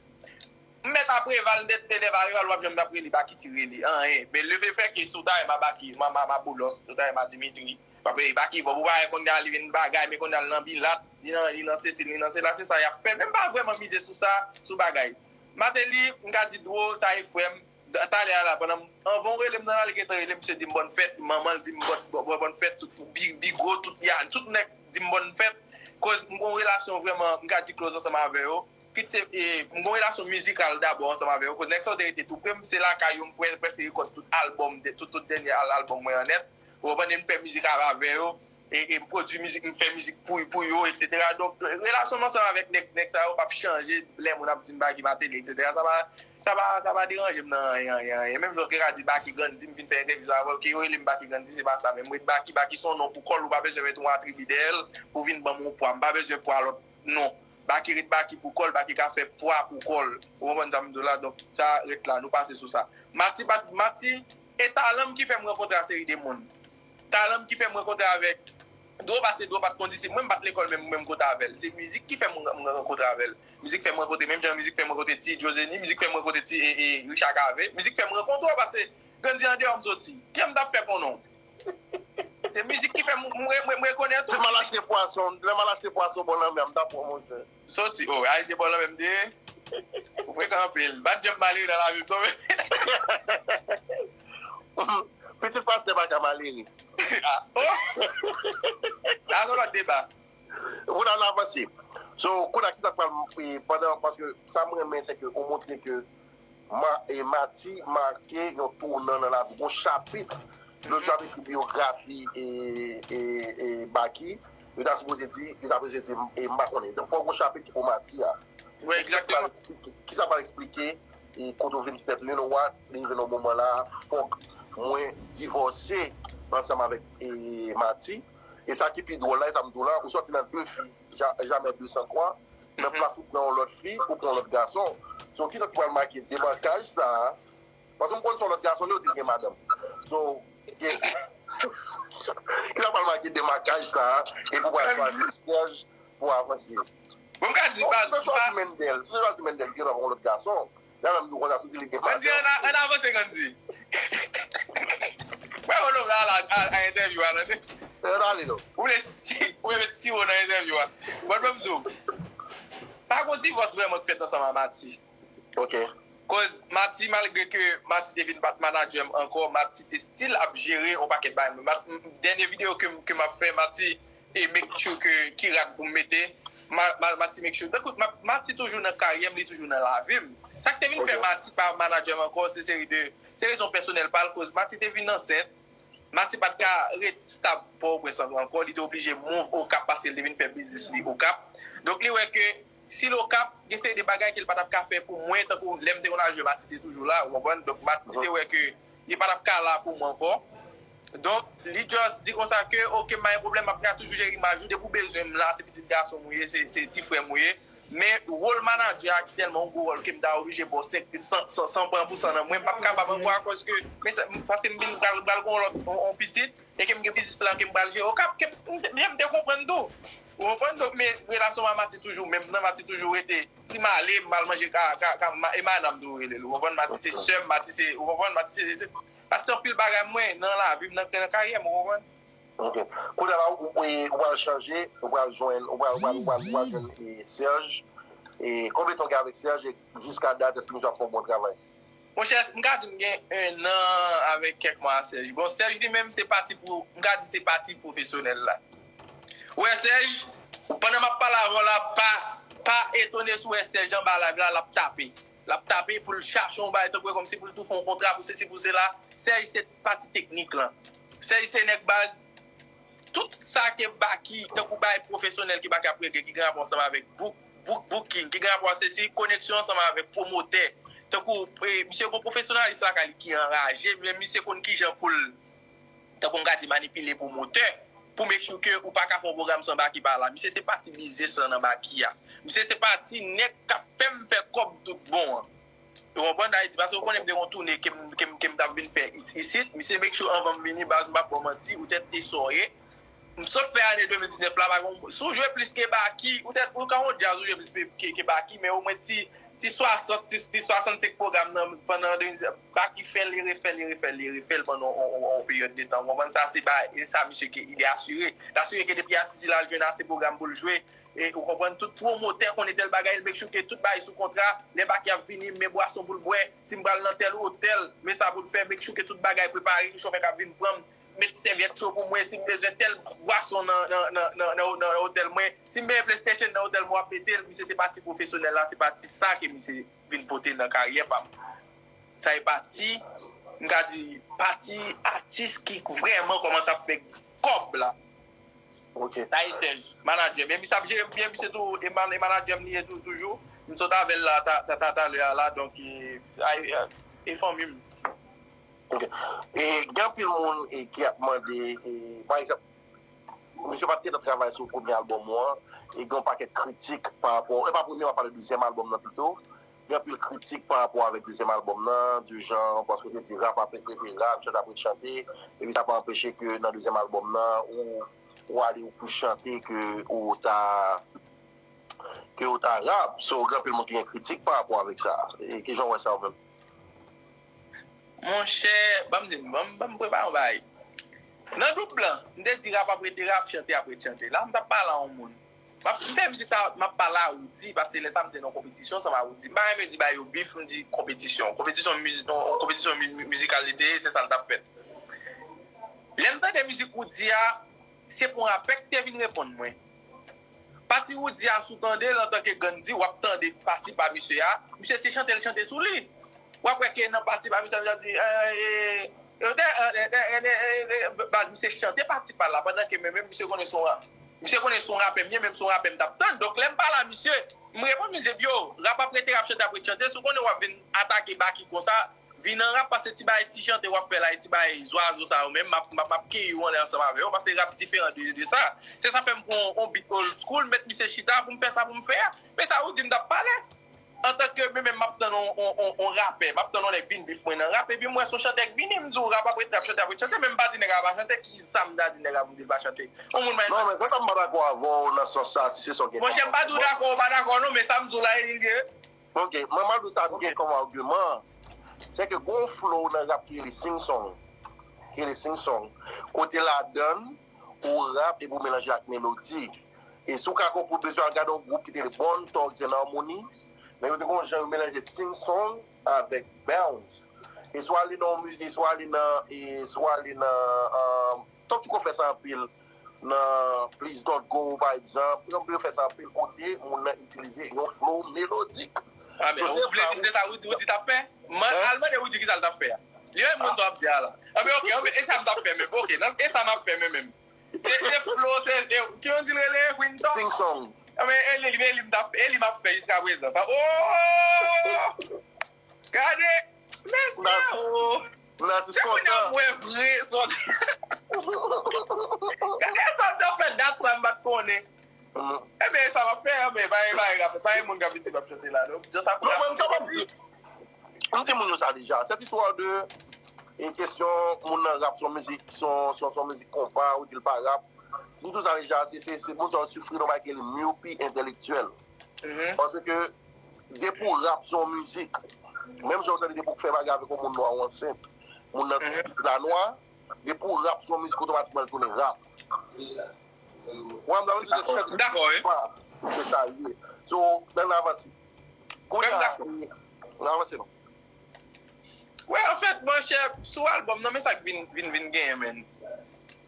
M mèt ap Preval, m mèt te lève a Preval, w ap jwenn m ap rele Baky ti rele. Anyen. Men lefètfè ke si w ta renmen Baky, ma, ma, ma Boulos, si w ta renmen Dimitri, w ap rele Baky Vòb, ou pa wè kounye a li vin bagay, men kounye a l nan Bilat, li nan, li nan sesi, li nan sela, se sa y ap fè. Men m pa vrèman mize sou sa, sou bagay. Martelly, m ka di dwo, sa e frè m, talè a la, pandan m, anvan w rele m nan la, li gentan rele m, misye di m bòn fèt, manman l di m bòn, bòn, bòn fèt, tout fou, bi, bigo, tout ya, tout nèg di m bòn fèt. Koz m gon relasyon vrèman, m ka di close ansanm avè yo. Kit se, e, m gon relasyon mizikal dabò ansanm avè yo. Koz nèg sa yo te rete tou pre m, se lakay yo m pre, prèske rekòt tout albòm, de, tout, tout dènye al, albòm mwen an nèt. Ou konprann, e m fè mizik avè yo. E, e m pwodui mizik, m fè mizik pou, pou yo, etsetera. Donk, relasyon m ansanm avèk nèg, nèg sa yo p ap chanje lè moun ap di m Baky Martelly, etsetera. Sa pa, sa pa, sa pa deranje m nan anyen, anyen, anyen. Menm jan w te ka di Baky Grandi, m vin fè entèvyou avè w, ke yo rele m Baky Grandi, se pa sa. Men m ret Baky, Baky se yon non pou kò l, ou pa bezwen met yon atribi dèyè l pou vin ban m yon pwa. M pa bezwen pwa lòt non. Baky ret Baky pou kò l, Baky ka fè pwa pou kò l. Ou konprann sa m di w la? Donk, sa ret la, nou pase sou sa. Mati pa, Mati, e talan m ki fè m rankontre a seri de moun. Talan m ki fè m rankontre avèk Dwo, paske Dwo pa t konn disip mwen, m pa t lekòl menm, menm kote avè l. Se mizik ki fè m, m rankontre avè l. Mizik fè m rankontre, menm jan mizik fè m rankontre Ti Djozeni, mizik fè m rankontre Ti, e, e, Richard Cavé. Mizik fè m rankontre w, paske Grandi andeyò m soti. Kiyè m t ap fè konnen w? Se mizik ki fè m, m, m, m, m rekonèt ou. Si m al achte pwason, lè m al achte pwason bò lanmè a, m t ap wè w, monchè. Soti, o, Ayisyen bò lanmè m te ye. Ou frekan anpil. M pa t janm malere nan lavi m, non, men. Pitit pastè pa ka malere. Ah, oh! Sa se yon lòt deba. Kounye a n avanse. So, kounye a, kisa k pral, e, pandan, paske sa m renmen, se ke ou montre ke Ma, e, Mati make yon tounan nan lavi, yon chapit. Lòt jou, avèk byografi e, e, e Baky, yo ta sipoze di, yo ta sipoze di, e, m pa konnen. Donk, fò yon chapit ki pou Mati a. Wi, egzakteman. Ki sa pral eksplike, e, kote w vin fèt, you know what, li rive nan moman la, fòk mwen divòse ansanm avèk, e, Mati. E sa ki pi dwòl la, e sa m di w la, ou sòti nan de fi, ja, jamè de san twa, nan plas ou pran yon lòt fi, ou pran yon lòt gason. So, kisa ki pral make demakaj sa a? Paske m konn se yon lòt gason li, yo di l gen madanm. So, gen, kisa pral make demakaj sa a? E pou pral chwazi syèj pou avanse. Bon, m ka di, baz, si w chwazi Mendel, si w chwazi Mendel, gen yon lòt gason. Lè menm nou konn asouti li gen madanm. Ann di, ann, ann avanse, Gandhi. Mwen, ou love la, a, a entèvyou a, tande. Ann ale, non. Ou vle si, ou vle met siwo nan entèvyou a. Bon, ban m di w. Pa gon divòs vrèman k fèt ansanm a Mati. Ok. Koz Mati, malgre ke Mati te vin pa t manadjè m ankò, Mati te still ap jere yon pakèt bagay. Mati, dènye videyo ke, ke m ap fè, Mati, e make sure ke ki rad pou m mete. Ma, ma, Mati make sure. Tankou, ma, Mati toujou nan karyè m, li toujou nan lavi m. Sa k te vin fè Mati pa manadjè m ankò, se seri de, se rezon pèsonèl pa l, koz Mati te vin ansent. Mati pa t ka ret stab Pòtoprens ankò, li te oblije move Okap paske l te vin fè biznis li Okap. Donk, li wè ke si l Okap, gen seri de bagay ke l pa t ap ka fè pou mwen, tankou lè m te konn al jwe, Mati te toujou la, ou konprann? Donk, Mati te wè ke li pa t ap ka la pou mwen ankò. Donk, li just di konsa ke, oke, m pa gen pwoblèm, m ap ka toujou jere imaj ou, depi w bezwen m la, se pitit gason m ou ye, se, se ti frè m ou ye. Men wòl manadjè a ki tèlman yon gwo wòl ke m ta oblije ba w senk, san, san, san pran pou san nan mwen, m p ap kapab ankò akoz ke, men sa, paske m vin pral, pral gen yon lòt, yon, yon pitit, e ke m gen biznis lan ke m pral jere. Okap, ke m, m, m te konprann tou. Ou konprann? Donk, men relasyon m a Mati toujou menm nan, Mati toujou rete, si m ale, m al manje ka, ka, ka, ma, e madanm tou rele l. Ou konprann? Mati se sè m, Mati se, ou konprann? Mati se, se, Mati se anpil bagay mwen nan lavi m, nan, nan karyè m, ou konprann? Ok. Kounye a la, ou, ou, ou pral chanje, ou pral jwenn, ou pral, ou pral, ou pral, ou pral jwenn e, Serge. E konbyen tan w gen avèk Serge? E jiska dat, èske misye ap fè yon bon travay? Monchè, m ka di m gen en an avèk kèk mwa a Serge. Bon, Serge li menm, se pati pou, m ka di se pati pwofesyonèl la. Ou wè Serge, pandan m ap pale avè w la, pa, pa etone si w wè Serge anba live la, l ap tape. L ap tape pou l chache yon bagay, tankou kòmsi pou l tou fè yon kontra, pou sesi, pou sela. Serge se pati teknik lan. Serge se nèg baz, tout sa ke Baky, tankou bagay pwofesyonèl ke Baky ap regle, ki gen rapò ansanm avèk book, book, booking, ki gen rapò a sesi, koneksyon ansanm avèk pwomotè. Tankou, e, misye gon pwofesyonalis lakay li ki anraje, men misye konn kijan pou l, tankou m ka di, manipile pwomotè, pou make sure ke ou pa ka fè yon pwogram san Baky pa la. Misye se pati biznis lan nan Baky a. Misye se pati nèg k ap fè m fè kòb tout bon an. Ou konprann? Ayiti, paske ou konnen m te gon toune ke m, ke m, ke m t ap vin fè is-, isit. Misye make sure anvan m vini, baz, m p ap ba w manti, ou tèt e sa w ye. M sot fè ane de mil diznèf la, pa gon, si w jwe plis ke Baky, ou tèt, ou ka yon djaz, ou jwe plis ke, ke, ke Baky, men omwen ti, ti swasant, ti, ti swasannsenk pwogram nan, pandan de mil diznèf, Baky fè l, e refè l, e refè l, e refè l pandan yon, yon, yon, yon peryòd de tan. Ou konprann? Sa se ba, e sa misye ke, li asire. L asire ke depi atis sila al jwenn ase pwogram pou l jwe, e, ou konprann, tout pwomotè konnen tèl bagay, l make sure ke tout bagay sou kontra, lè Baky ap vini, m men bwason pou l bwè, si m pral nan tèl otèl, men sa pou l fè, make sure ke tout bagay prepare, chofè k ap vin pran m, met sèvyèt cho pou mwen, si m bezwen tèl bwason nan, nan, nan, nan, nan, nan otèl mwen, si m bezwen PlayStation nan otèl mwen, w ap mete l, misye se pati pwofesyonèl la, se pati sa ke misye vin pote nan karyè pa m. Sa e pati, m ka di, pati atis ki vrèman kòmanse ap fè kòb la. Ok. Sa e Serge, manadjè m. Men misye ap jere m byen, misye tou, e man-, e manadjè m li ye tou, toujou. M sot avè l la, ta, ta, ta, talè a la, donk, e, sa e, e fanmi m. Ok. E gen anpil moun e, ki ap mande, e, pa egzanp, misye pa t gentan travay sou premye albòm ou an, e gen yon pakèt kritik pa rapò, e pa premye, m ap pale dezyèm albòm nan pito. Gen anpil kritik pa rapò avèk dezyèm albòm nan, di jan, paske w te di rap ap rete rap, chante ap rete chante, epi sa pa anpeche ke nan dezyèm albòm nan, ou, ou ale ou plis chante ke ou ta, ke ou ta rap. So, gen anpil moun ki gen kritik pa rapò avèk sa. E kijan w wè sa ou menm? Monchè, ban m di, ban m, ban m prepare yon bagay. Nan doub lan, m te di rap ap rete rap, chante ap rete chante. La, m t ap pale a yon moun. M ap, m fè mizik sa, m ap pale a Roody, paske lè sa m te nan konpetisyon ansanm a Roody. M pa renmen di bagay yo bif, m di konpetisyon. Konpetisyon mizik, yon, yon konpetisyon mi-, mi-, mizikal li te ye, se sa l t ap fèt. Lè m tande mizik Roody a, se pou yon rapè ki te vin reponn mwen. Pati Roody a, si w tande l antanke Gandhi, w ap tande pati pa misye a. Misye se chante l chante sou li. W ap wè ke nan pati pa misye a, misye ap di, eh, eh, eh, eh, eh, eh, eh, eh, baz, misye chante pati pa l la, pandan ke men menm misye konnen se yon ra-, misye konnen se yon rapè m ye, menm se yon rapè m t ap tann. Donk, lè m pale a misye, m reponn misye, yo, rap ap rete rap, chante ap rete chante. Si w konnen w ap vin atake Baky konsa, vin nan rap, paske ti bagay ti chante w ap fè la, e ti bagay zwazo sa yo menm, m ap, m ap, m ap keyi w anlè ansanm avè yo, paske rap diferan de, de sa. Se sa fè m pran yon, yon beat old school, met misye chita pou m fè sa pou m fè a. Men sa ou di m t ap pale. Antanke men menm m ap tann yon, yon, yon, yon rapè, m ap tann yon nèg vin bif mwen nan rap, epi m wè se yon chantè k vini, m di w rap ap rete rap, chante ap rete chante, men m pa di nèg la pa chante, kisa m ta di nèg la pou m di l pa chante? Yon moun pa. Non, men kontan m pa dakò avè w nan sans sa, si se sa w gen. Monchè, m pa di w dakò, ou pa dakò non, men sa m di w la, e li l ye. Ok, mwen, m ap di w sa byen kòm agiman, se ke gon flow nan rap ki rele sing song, ki rele sing song, kote ladann ou rap epi ou melanje ak melodi. E si w ka konprann, bezwen al gade yon gwoup ki te rele Bone Thugs and Harmony, men yo te gon jan yo melanje sing song avèk bounce. E si w ale nan yon mizik, si w ale nan, e si w ale nan, um, Tankou yo fè sa anpil nan Please Don't Go, pa egzanp. Yo fè sa anpil kote moun nan itilize yon flow melodik. Ah, men ou vle di m se sa Roody, Roody t ap fè? Man, al mande Roody kisa l t ap fè a. Li menm konn sa w ap di a la. Anben, ok, anben, e sa m t ap fè menm. Ok, nan, e sa m ap fè menm menm. Se, se flow, se, e, ki yon di l rele? Quinton? Sing song. Anben, e li, e li m t ap, e li m ap fè jiska prezan. Sa, oh! Gade! Mesye o! Mesye kontan. Mwen vre, sòt. Gade sa m t ap fè dat sa m pa t konnen. Ebyen, sa m ap fè, ebyen, pa gen, pa gen rapè, pa gen moun k ap vin di m ap chante la, non. Just ap Non, mwen, m kapab di, m di moun yo sa deja. Cette histoire de, e, kesyon moun nan rap se yon mizik, se yon, se yon, se yon mizik konpa, ou di l pa rap. M di w sa deja, se, se, se moun sa yo soufri nan bagay ki rele myopi entèlektyèl. Paske depi w rap se yon mizik, menm jan w tande depi w fè bagay avèk yon moun nwa ou ansent, moun nan tout la nwa, depi w rap se yon mizik, otomatikman l tounen rap. Wè, m ta vle di se chak Dakò, wi. pa, se sa l ye. So, ann avanse. Kounye a, ann avanse non. Wè, anfèt, monchè, sou albòm nan, men sa k vin, vin, vin genyen, menn.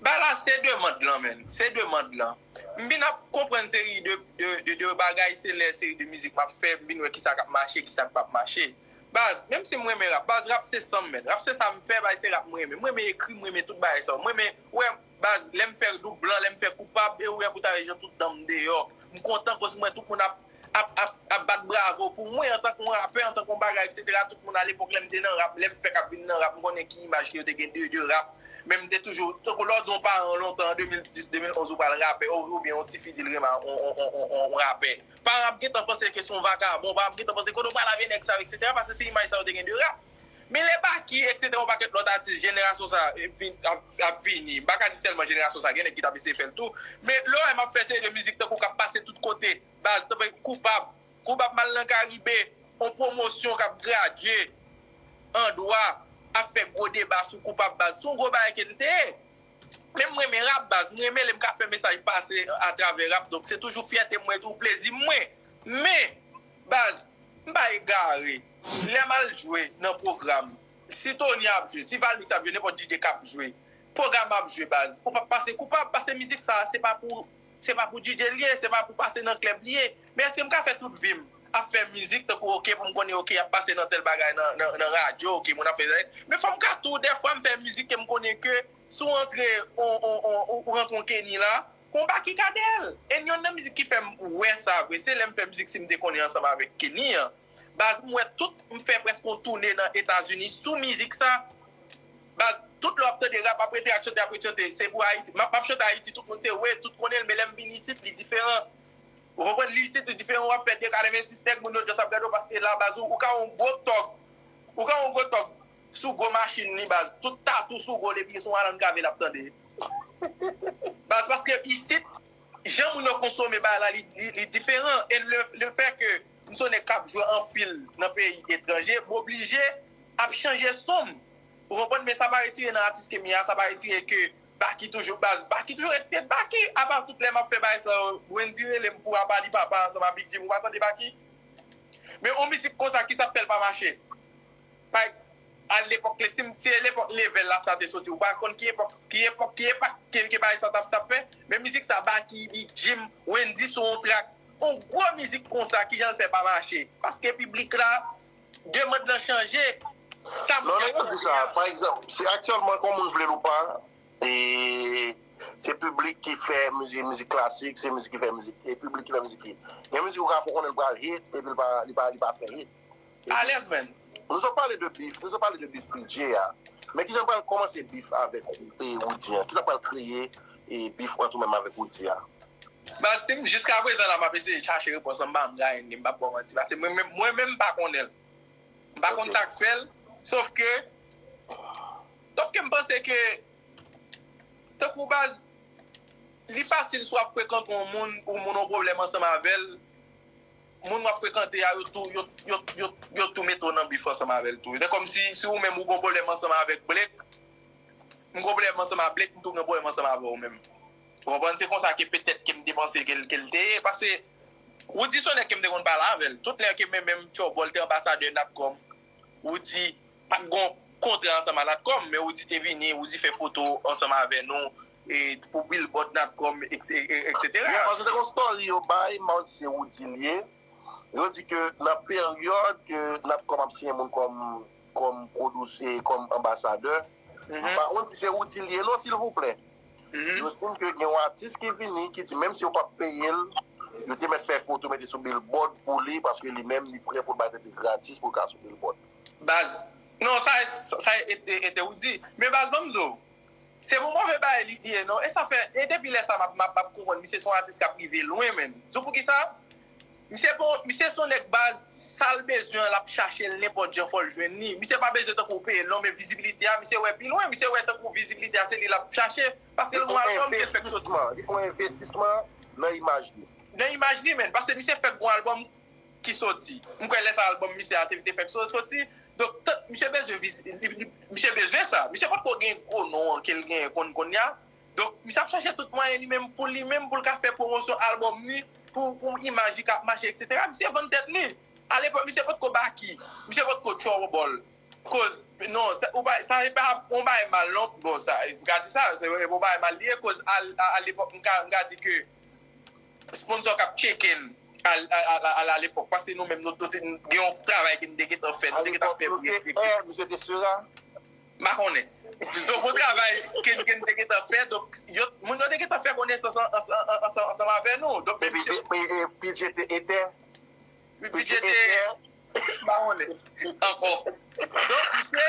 Bagay la, se demann lan, menn. Se demann lan. M vin ap konprann seri de, de, de, de bagay, se lè seri de mizik m ap fè, m vin wè kisa k ap mache, kisa k p ap mache. Baz, menm si m renmen rap, baz, rap se san m, menn. Rap se sa m fè, baz, se rap m renmen. M renmen ekri, m renmen tout bagay sa yo. M renmen, wè, baz, lè m fè doub blan, lè m fè koupab, e ou wè pou ta wè jan tout dan m deyò. M kontan koz m wè tout moun ap, ap, ap, ap bat bravo pou mwen antanke yon rapè, antanke yon bagay, etsetera. Tout moun alepòk lè m te nan rap, lè m fèk ap vin nan rap, m konnen ki imaj ke yo te gen de, de rap. Men m te toujou, tankou lè w di yon paran w lontan, an de mil dis, de mil onz, ou pral rapè, ou, oubyen yon tifi di l renmen yon, yon, yon, yon, yon, yon rapè. Paran ap gentan panse ke se yon vagabon, paran ap gentan panse kote w pral avè nèg sa yo, etsetera, paske se imaj sa yo te gen de rap. Men lè Baky, etsetera, yon pakèt lòt atis, jenerasyon sa, e, vin, ap, ap vini. M pa ka di sèlman jenerasyon sa, gen nèg ki t ap eseye fè l tou. Men lè w wè m ap fè seri de mizik tankou k ap pase tout kote, baz, tankou Koupab. Koupab m al nan Karibe, yon pwomosyon k ap gradye an dwa, ap fè gwo deba sou Koupab, baz. Se yon gwo bagay ke l te ye. Men m renmen rap, baz. M renmen lè m ka fè mesaj pase atravè rap. Donk, se toujou fyète mwen tou, plezi mwen. Men, baz, m pa egare. Lè m al jwe nan pwogram, si Tony ap jwe, si Valmix ap jwe, nenpòt D J k ap jwe, pwogram ap jwe, baz. Ou p ap pase Koupab, paske mizik sa, se pa pou, se pa pou D J l ye, se pa pa pou pase nan klèb li ye. Men èske m ka fè tout vi m ap fè mizik tankou, oke, pou m konnen, oke, y ap pase nan tèl bagay nan, nan, nan radyo, oke, moun ap fè zayèt. Men fò m ka tou, dèfwa, m fè mizik ke m konnen ke si w antre, on, on, on, ou, ou rantre yon Kenny la, kon Baky Kadèl. E youn nan mizik ki fè m wè sa vre, se lè m fè mizik Si m te konnen ansanm avèk Kenny an. Baz, m wè tout, m fè prèske yon toune nan Etazini sou mizik sa. Baz, tout lè w ap tande rap, ap rete ak chante, ap rete chante, se pou Ayiti. M ap, m ap chante Ayiti, tout moun se wi, tout konnen l, men lè m vin isit, li diferan. Ou konprann? Li isit, li diferan, w ap fè de katrevensis, nèg moun yo just ap gade w, paske la, baz, ou, ou ka yon gwo tòg, ou ka yon gwo tòg sou gwo machin li, baz, tout tatou sou gwo l, epi se yon alann kave l ap tande. Baz, paske isit, jan moun yo konsome bagay la, li, li, li diferan. E le, le fè ke m se yon nèg k ap jwe anpil nan peyi etranje, m oblije ap chanje son m. Ou konprann? Men sa pa retire nan atis ke m ye a, sa pa retire ke Baky toujou baz, Baky toujou rete Baky. Apa tout lè m ap fè bagay sa yo, Wendy rele m pou apa li papa ansanm ak Big Jim, ou pa tande Baky? Men yon mizik konsa, kisa k fè l pa mache? Pa, a lepòk, si, si lepòk Level la sa te soti, ou pa konn ki epòk, ki epòk, ki epak ke, ke bagay sa t ap, t ap fè? Men mizik sa, Baky, Big Jim, Wendy sou yon trak, yon gwo mizik konsa, kijan l fè pa mache? Paske piblik la, demann lan chanje. Sa moun Non, yo di sa. Pa egzanp, se aktyèlman, kon moun vle l ou pa, e se piblik ki fè mizik, mizik klasik, se mizik ki fè mizik, e piblik ki fè mizik hit. Gen mizik ou ka fè konnen l pral hit, epi l pa, li pa, li pa fè hit. Alèz, man. Nou sot pale de bif, nou sot pale de bif P J a. Men kijan pral kòmanse bif avèk, e, Roody an? Kijan pral kreye, e, bif ant ou menm avèk Roody a? Baz, si m, jiska prezan la, m ap eseye chache repons lan, m pa janm gaye li, m p ap ba w manti. Paske mwen menm, mwen menm, m pa konnen l. M pa konn sa k fè l. Sof ke, sof ke m panse ke, tankou baz, li fasil si w ap frekante yon moun, ou moun yon pwoblèm ansanm avè l, moun w ap frekante a, yo tou, yo, yo, yo, yo tou mete w nan bif ansanm avè l tou. Se kòmsi, si ou menm ou gon pwoblèm ansanm avèk Blake, m gon pwoblèm ansanm a Blake, m tou gen pwoblèm ansanm avè w menm. Ou konprann? Se konsa ke petèt ke m te panse ke l, ke l te ye. Paske Roody se yon nèg ke m te konn pale avè l. Tout lè ke men, menm Tchòbòl te anbasadè Natcom, Roody pa t gon kontra ansanm a Natcom, men Roody te vini, Roody fè foto ansanm avè nou, e, pou billboard Natcom, et cetera. Yeah, paske te gon story yo bay, m pa konn si se Roody l ye. Yo di ke nan peryòd ke Natcom ap siyen moun kòm, kòm pwodisè, kòm anbasadè, m pa konn si se Roody l ye non, silvouplè. Yo di m ke gen yon atis ki vini, ki di menm si yo p ap peye l, yo te mèt fè foto mete sou billboard pou li, paske li menm, li prè pou l bay tèt li gratis pou l ka sou billboard. Baz, non, sa, sa, sa, e te, e te Roody. Men baz, ban m di w, Se pou move bagay li ye non. E sa fè, e depi lè sa m ap, m ap, m ap konprann misye se yon atis k ap rive lwen, menn. Di w poukisa? Misye bon, misye se yon nèg baz, sa l bezwen an, l ap chache l nenpòt jan fò l jwenn li. Misye pa bezwen tankou w peye l non, men vizibilite a, misye wè pi lwen, misye wè tankou vizibilite a se li l ap chache, paske l yon albòm ke l fèk soti. Li fè yon envestisman nan imaj li. Nan imaj li, menn, paske misye fèk yon albòm ki soti. M kwè lè sa albòm misye a te, te fèk so-, soti. Donk, misye bezwen, misye bezwen sa. Misye potko gen gwo non an ke l genyen konn kounye a. Donk, misye ap chache tout mwayen li menm pou li menm, pou l ka fè pwomosyon albòm li, pou, pou imaj li ka ap mache, etsetera. Misye vann tèt li. Alepòk, misye potko Baky. Misye potko Trouble. Koz, non, sa, ou pa, sa e pa yon bagay mal, non. Bon, sa, m ka di sa, se yon bagay mal li ye, koz al-, a, alepòk, m ka, m ka di ke sponsor k ap tcheke n al, al, al, al alepòk, paske nou menm, nou, nou te gen yon travay ke n te gentan fè, nou te gentan fè pou yo tcheke. Misye te Sera? M pa konnen. Se yon bon travay ke, ke n te gentan fè, donk, yo, moun yo te gentan fè konesans an, an, an, ansanm, ansanm avè nou. Donk, men misye. P D G te etè? P D G te, m pa konnen ankò. Donk, misye,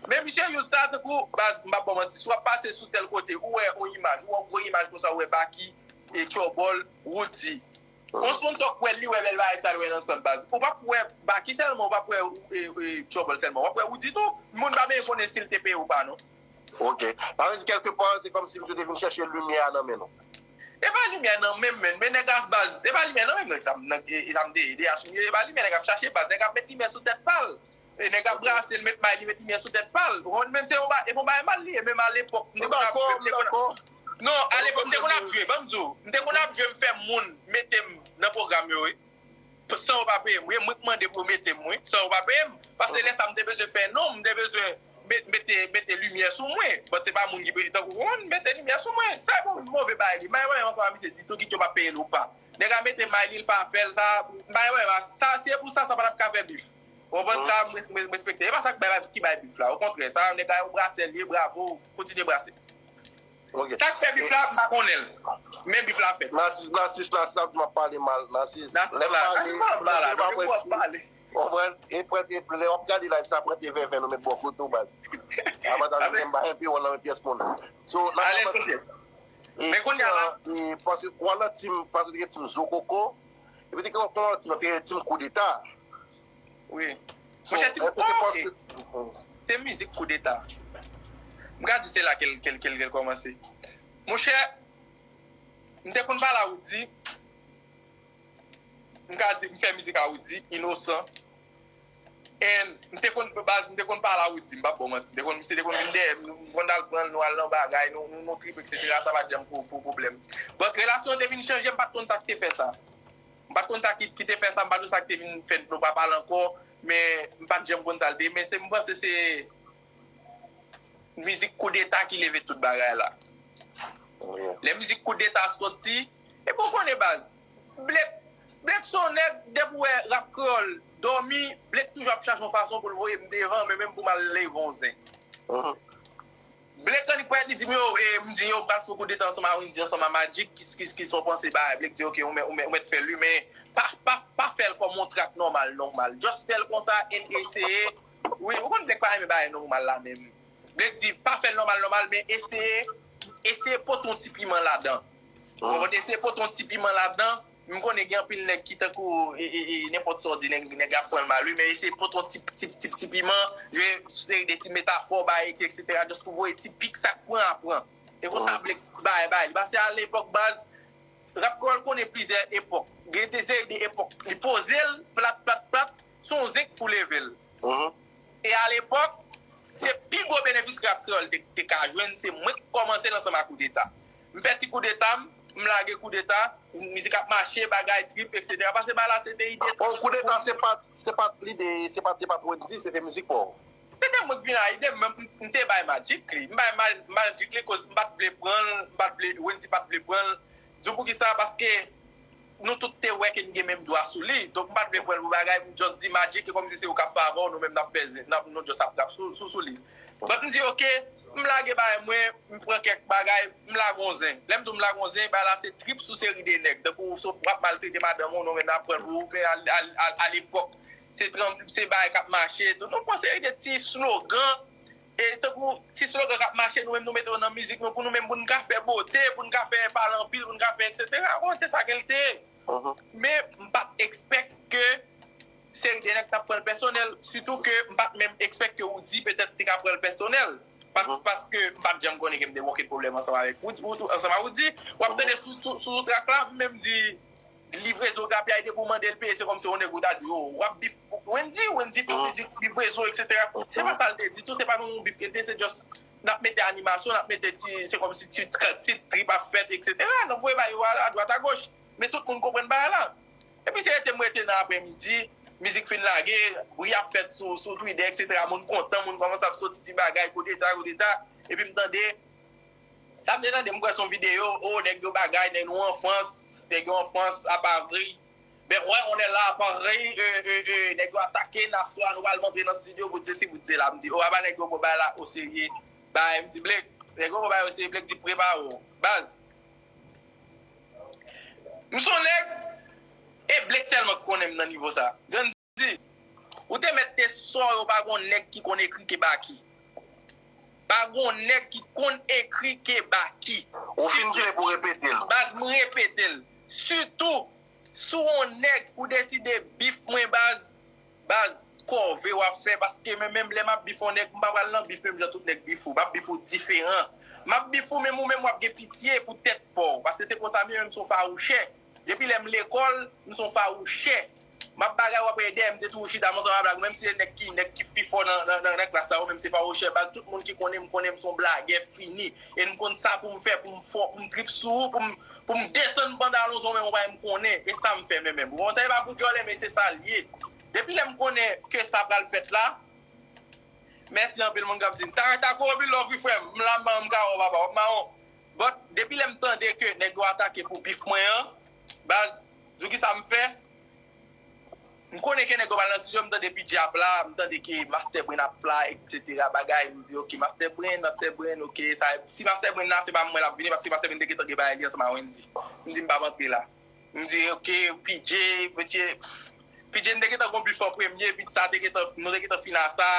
men misye use sa tankou, baz, m p ap ba w manti, si w ap pase sou tèl kote, ou wè yon imaj, ou wè yon gwo imaj konsa, ou wè Baky, e Trouble, Roody. Yon sponsor k wè l, li wè bèl bagay sa, l wè nan sant, baz. Ou p ap wè Baky sèlman, ou p ap wè, e, e, Trouble sèlman. W ap wè Roody tou. Moun pa menm konnen si l te peye ou pa, non. Ok. Sa vle di, kèlkepa, se kòmsi misye te vin chèche limyè a nan men nou. E pa limyè nan men m, men, men nèg a baz, e pa limyè nan men m, nèg sa, nèg, e, e sa m te, e D H m ye, e pa limyè nèg ap chache, baz, nèg ap met limyè sou tèt pa l. E nèg ap brase l, met may, li met limyè sou tèt pa l. Ou konprann, men se yon ba-, e yon bagay mal li ye, menm alepòk, m te konn ap jwe, m te konn ap, non, alepòk, m te konn ap jwe, ban m di w, m te konn ap jwe, m fè moun mete m nan pwogram yo, wi. San yo pa peye m, wi. E mwen k mande pou yo mete m, wi. San yo pa peye m. Paske lè sa, m te bezwen fè non, m te bezwen met-, mete, mete limyè sou mwen. But se pa moun ki peye, tankou, konprann, mete limyè sou mwen. Sa e yon move bagay li. M pa gen pwoblèm ansanm a misye ditou, kit yo pa peye l ou pa. Nèg la mete may li, l pa fè l, sa, m pa gen pwoblèm a sa. Se pou sa, sa pa t ap ka fè bif. Ou konprann sa, m res-, m res-, m respekte. E pa sa k bay, ki bay bif la. Okontrè, sa, nèg la, yon brasè l ye, bravo, kontinye brase. Ok. Sa k fè bif la, m pa konnen l. Men bif la fèt. Nasis, Nasis, Nasis, Nasis, m ap pale mal, Nasis. Nasis la, Nasis pa ap pale, non, se w ap pale. Konprann? E prèt, e lè w ap gade live sa, prèt e vèvè nou met bò kote w, baz. Avantaj ou gen, m pa enpe wòl nan men pyès moun. So, n ap avanse. Men kounye a la, e, paske w al nan team, paske w te gen team Zo Koko, epi te gen yon lòt team, te gen team Koudeta. Wi. Monchè, ti, oh, ok. Se mizik koudeta. M ka di se la ke l, ke l, ke l, ke l kòmanse. Monchè, m te konn pale a Roody. M ka di, m fè mizik a Roody, Inosan. And m te konn, baz, m te konn pale a Roody, m p ap ba w manti. M te konn, misye te konn vin dèyè m, m konn al pran l, nou al nan bagay, nou, nou, nou trip, etsetera. Sa pa t janm pou, pou pwoblèm. But relasyon an te vin chanje, m pa t konn sa k te fè sa. M pa t konn sa ki, ki te fè sa, m pa t konn sa ki te vin fè nou pa pale ankò, men m pa t janm konn sa l te ye, men se, m panse se mizik koudeta ki leve tout bagay la. Lè mizik koudeta soti, epi w konnen baz, Blake, Blake se yon nèg, depi w wè rap kreyòl dòmi, Blake toujou ap chache yon fason pou l voye m devan, men menm pou m al leve yon zen. Blake annik parèt, li di m, yo, e, m di, yo, m pral fè koudeta ansanm a Wendyy, ansanm a Magic, ki, ki, ki sa w panse bagay? Blake di, ok, ou mèt, ou mèt, ou mèt fè l, wi, men pa, pa, pa fè l kòm yon track nòmal, nòmal. Just fè l konsa, and eseye. Wi, ou konn Blake pa renmen bagay nòmal la menm. Blake di, pa fè l nòmal, nòmal, men eseye, eseye pote yon ti piman ladan. Ou konprann? Eseye pote yon ti piman ladan, M konnen gen anpil nèg ki tankou, e, e, e, nenpòt sa w di, nèg, nèg ap pran l mal, wi, men eseye pote yon ti, ti, ti, ti piman, jwe seri de ti metafò, bay, etsetera, just pou voye ti pik sa k pran a pran. E konsa Blake bay, bay li. Paske alepòk, baz, rap kreyòl konnen plizyè epòk. Gen de seri de epòk. Li poze l, plat, plat, plat, se yon zen k pou leve l. E alepòk, se pi gwo benefis rap kreyòl te, te ka jwenn, se mwen k kòmanse l ansanm ak Koudeta. M fè ti koudeta m, m lage koudeta, mizik ap mache, bagay trip, etsetera. Paske bagay la se te ide. Oh, koudeta se pa, se pa lide, se pa, se pa Wendyy, se te mizik pa w. Se te mwen k vin a ide m, m, m te bay Magic li. M bay Ma-, Magic li koz m pa t vle pran l, m pa t vle, Wendyy pa t vle pran l. Di w poukisa? Paske nou tout te wè ke n gen menm dwa sou li. Donk, m pa t vle pran l pou bagay, m just di Magic, e kòmsi se ou k ap fè avè w, nou menm n ap fè zen, n ap, nou just ap rap sou, sou, sou li. But m di, ok, m lage bagay mwen, m pran kèk bagay, m lage yon zen. Lè m di w m lage yon zen, bagay la se trip sou seri de nèg. Tankou w ap maltrete madanm ou, nou menm n ap pran l pou ou, men a, a, a, alepòk, se tranm-, se bagay k ap mache. Donk, nou pran seri de ti slogan, e tankou ti slogan k ap mache, nou menm nou mete yo nan mizik nou pou nou menm, pou n ka fè bote, pou n ka fè pale anpil, pou n ka fè etsetera. Bon, se sa ke l te ye. Men m pa t expect ke seri de nèg t ap pran l pèsonèl, sitou ke m pa t menm expect ke Roody petèt te ka pran l pèsonèl. Pas, paske m pa t janm konnen ke m te gen okenn pwoblèm ansanm avèk Roody, ansanm ak Roody. W ap tande sou, sou, sou track la, m menm di, livrezo Gaby a ede pou mande l peye, se kòmsi yon nèg ou ta di, oh, w ap bif Wendy, Wendy fè mizik, livrezo, etsetera. Se pa sa l te di tou, se pa nan yon bif ke l te, se just n ap mete animasyon, n ap mete ti, se kòmsi ti, ti trip ap fèt, etsetera. N ap voye bagay yo a, adwat agoch. Men tout moun konprann bagay la. Epi se rete m rete nan aprèmidi, mizik fin lage, bri ap fèt sou, sou Twitter, etsetera. Moun kontan, moun kòmanse ap soti ti bagay, kote ta, kote ta. Epi m tande, sa m te tande, m kwè se yon videyo, oh, nèg yo bagay, nèg nou an Frans, nèg yo an Frans, a Paris. Ben, ouais, on est là à Paris, euh, euh, euh, nèg yo atake n aswè a, nou pral monte nan studio, bout sesi, bout sela. M di, oh, apa nèg yo pran bagay la oserye. Bay, m di, Blake, nèg yo pran bagay oserye, Blake di, prepare w. Baz, m se yon nèg, e Blake sèlman k konnen m nan nivo sa. Grann di, ou te mèt te sò yo pa gon nèg ki konn ekri ke Baky. Pa gon nèg ki konn ekri ke Baky. Ou fin kile pou repete l. Baz, m repete l. Sitou, si w yon nèg ou deside bif mwen, baz, baz, kòve w ap fè, paske men menm lè m ap bif yon nèg, m pa pral nan bif menm jan tout nèg bif ou. M ap bif ou diferan. M ap bif ou, menm ou menm w ap gen pitye pou tèt pa w, paske se konsa m ye, menm si w fawouchè. Depi lè m lekòl, m se yon fawouchè. M ap bagay, w ap wè dèyè m te toujou chita, m ansanm avèk, menm si se nèg ki, nèg ki pi fò nan, nan, nan, nan klas la, ou menm se fawouchè. Baz, tout moun ki konnen m, konnen m se yon blagè fini. E m konn sa pou m fè, pou m fò, pou m trip sou ou, pou m, pou m desann pantalon sou ou, men ou pa m konnen. E sa m fè, men menm. Ou konprann sa, e pa pou djòlè, men se sa l ye. Depi lè m konnen ke sa pral fèt la, mèsi anpil moun k ap di m, Tarek Tako, anpil love wi frè m, m la m pa janm ka wè w papa, w ap mawon. But, depi lè m tande ke nèg yo atake pou bif mwen an, baz, di w kisa m fè? M konnen ke nèg yo pral nan studio, m tande P J ap la, m tande ke Master Brain ap la, etsetera, bagay, m di, ok, Master Brain, Master Brain, ok, sa, si Master Brain la, se pa mwen l ap vini, paske Master Brain te gentan gen bagay li ansanm a Wendy. M di, m p ap antre la. M di, ok, P J, P J, P J, n te gentan gon bif an premye, epi sa te gentan, nou te gentan fin a sa,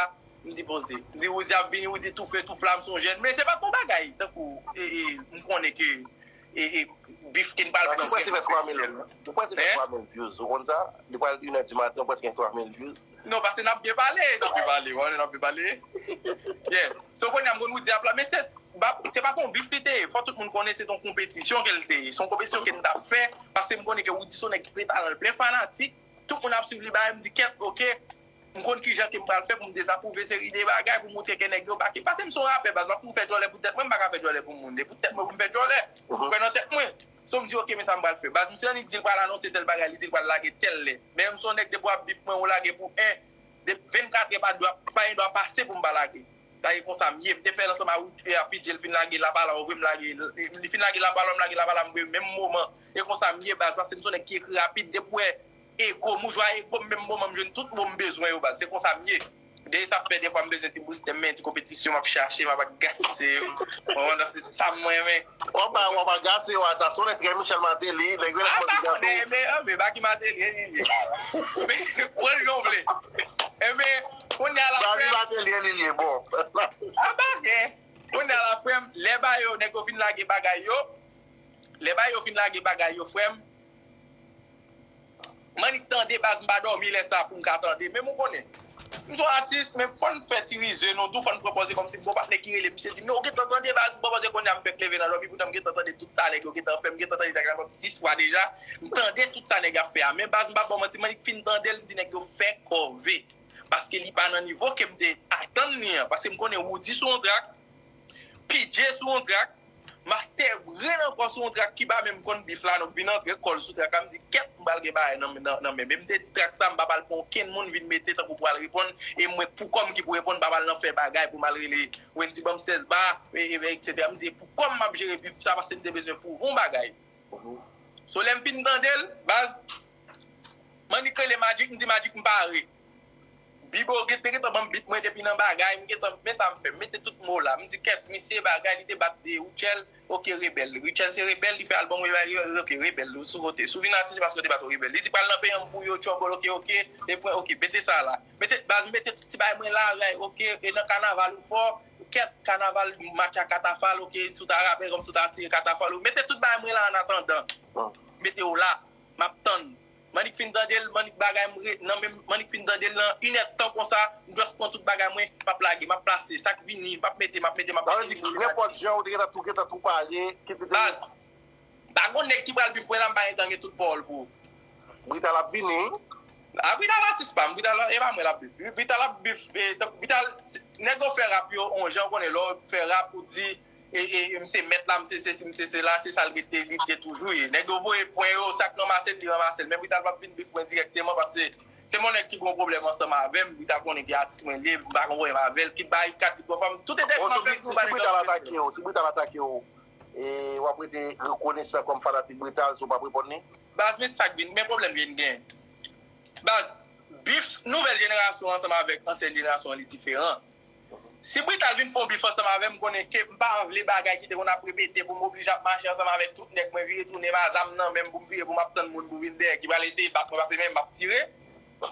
m di poze. M di, Roody ap vini, Roody toufe, tou flam, se yon jèn. Men se pa t yon bagay, tankou, e, e, m konnen ke, e, e, bif ke n pral fè. Ou prèske fè twa mil, ou prèske fè twa mil views, ou konn sa? Li pral inè di maten, ou prèske gen twa mil views. Non, paske n ap byen pale, n ap byen pale, w konnen n ap byen pale. Yeah. So, kounye a m konn Roody ap la, men se, ba, se pa t yon bif li te ye. Fò tout moun konnen se t yon konpetisyon ke l te ye. Se yon konpetisyon ke n t ap fè, paske m konnen ke Roody se yon nèg ki plen talan, l plen fanatik. Tout moun ap swiv li, bagay, m di, kèt, ok. M konn kijan ke m pral fè pou m dezapwouve seri de bagay, pou montre ke nèg yo bake. Paske m se yon rapè, baz, m ap pou fè djòlè pou tèt mwen, m pa ka fè djòlè pou moun. E pou tèt mwen, pou m fè djòlè, m kwè nan tèt mwen. So, m di, ok, men sa m pral fè. Baz, misye annik di l pral anonse tèl bagay, li di l pral lage tèl lè. Men m se yon nèg, depi w ap bif mwen, ou lage pou en, de vennkatrè pa dwa, pa gen dwa pase pou m pa lage. Sa e konsa m ye. M te fè l ansanm a Wood, e, a P J, l fin lage Lapala, ou vre m lage, li fin lage Lapala, m lage Lapala, m vre menm moman. E konsa m ye, baz, paske m se yon nèg ki ekri rapid, depi w wè ego m, ou jwa ego m, menm moman m jwenn tout mo m bezwen yo, baz. Se konsa m ye. Dèyè sa ap fè defwa m bezwen ti booste m, men ti konpetisyon m ap chache, m ap agase yo. Mwen, mwen, se sa m renmen. W ap ba, w ap agase yo a sa. Se yon nèg trè Michel Martelly, nèg yo lè konnen, men, men, Baky Martelly, e, li ye. Men, pran l jan w vle. E, men, kounye a la, Baky Martelly, e, li ye, bon. A, Baky. Kounye a la, frè m, lè ba yo, nèg yo fin lage bagay yo, lè ba yo fin lage bagay yo, frè m, m annik tande, baz, m pa dòmi lè sa pou m ka tande. Men m konnen, m se yon atis, men fò n fè ti rize nou tou, fò n pran pòze kòmsi m gon patnè ki rele m, misye di m, yo, gentan tande, baz, m pran pòze kounye a m fèk leve nan dòmi, poutan m gentan tande tout sa nèg yo gentan fè, m gentan tande sa sis fwa deja, m tande tout sa nèg ap fè a. Men, baz, m pa ba w manti, m annik fin tande l, m di nèg yo fè kòve. Paske li pa nan nivo ke m te atann li an. Paske m konnen Roody sou yon track, P J sou yon track, Master Brain ankò sou yon track ki pa menm konn bif la, donk vin antre kò l sou track la, m di, kèt, m pral gen bagay nan, nan, nan men m. E m te di track sa, m pa pral pran okenn moun vin mete tankou pou al reponn, e mwen pou kò m ki pou reponn, m pa pral nan fè bagay pou m al rele Wendy ban m sèz ba, e, e, etsetera. M di, e pou kò m m ap jere bif sa, paske m te bezwen pwouve yon bagay. So, lè m fin tande l, baz, m annik rele Magic, m di Magic m pare. Bibo gen, te gentan ban m beat mwen depi nan bagay, m gentan, men sa m fè, m mete tout mo la. M di, kèt, misye bagay, li te bat de Rutshelle, ok, rebèl. Rutshelle se rebèl, li fè album rebèl, ok, rebèl, ou sou kote. Si w vin atis, se paske w te bat yon rebèl. Li di, pral nan peyi an pou yo, Trouble, ok, ok, e pwen, ok, mete sa la. Mete, baz, m mete tout ti bagay mwen la, ray, ok, e nan kanaval ou fò, kèt, kanaval, match a katafal, oke, si w ta rapè kòm si w ta tire katafal, ou mete tout bagay mwen la an atandan. Mete yo la, m ap tann. M annik fin tande l, m annik bagay m ret nan men m, m annik fin tande l nan inèdtan konsa, m just pran tout bagay mwen, m ap lage, m ap plase, sa k vini, m ap mete, m ap mete, m ap mete. Sa vle di, nenpòt jan, ou te gentan tou, gentan tou pare, ki te te Baz, pa gon nèg ki pral bif mwen la, m pa gentan gen tout pawòl pou ou. Brital ap vini. A, Brital atis pa m, Brital, e pa mwen l ap bif. Brital ap bif, e, tank Brital, nèg yo fè rap yo, on jan konnen, lè w fè rap, ou di, e, e, e, m se mèt la, m se sesi, m se sela, se sa l rete, li te toujou ye. Nèg yo voye pwen yo, sa k ranmase l, li ranmase l. Men Brital p ap vin bif mwen dirèkteman, paske se yon nèg ki gon pwoblèm ansanm avè m, Brital konnen ki atis mwen li ye, m pa gon pwoblèm avè l, kit barikat, kit gon fanm, tout e de fanm, si Brital atake w, si Brital atake w, e w ap rete rekonesan kòm fanatik Brital si w p ap reponn li? Baz, men sa k vin, men pwoblèm vin gen. Baz, bif nouvèl jenerasyon ansanm avèk ansyen jenerasyon an, li diferan. Si Brital vin fè yon bif ansanm avè m, konnen ke m pa vle bagay ki te konn ap repete pou m oblije ap mache ansanm avèk tout nèg mwen, vire tounen m a zam nan men m pou m vire pou m ap tann moun pou vin dèyè ki pral eseye bat mwen paske men m ap tire.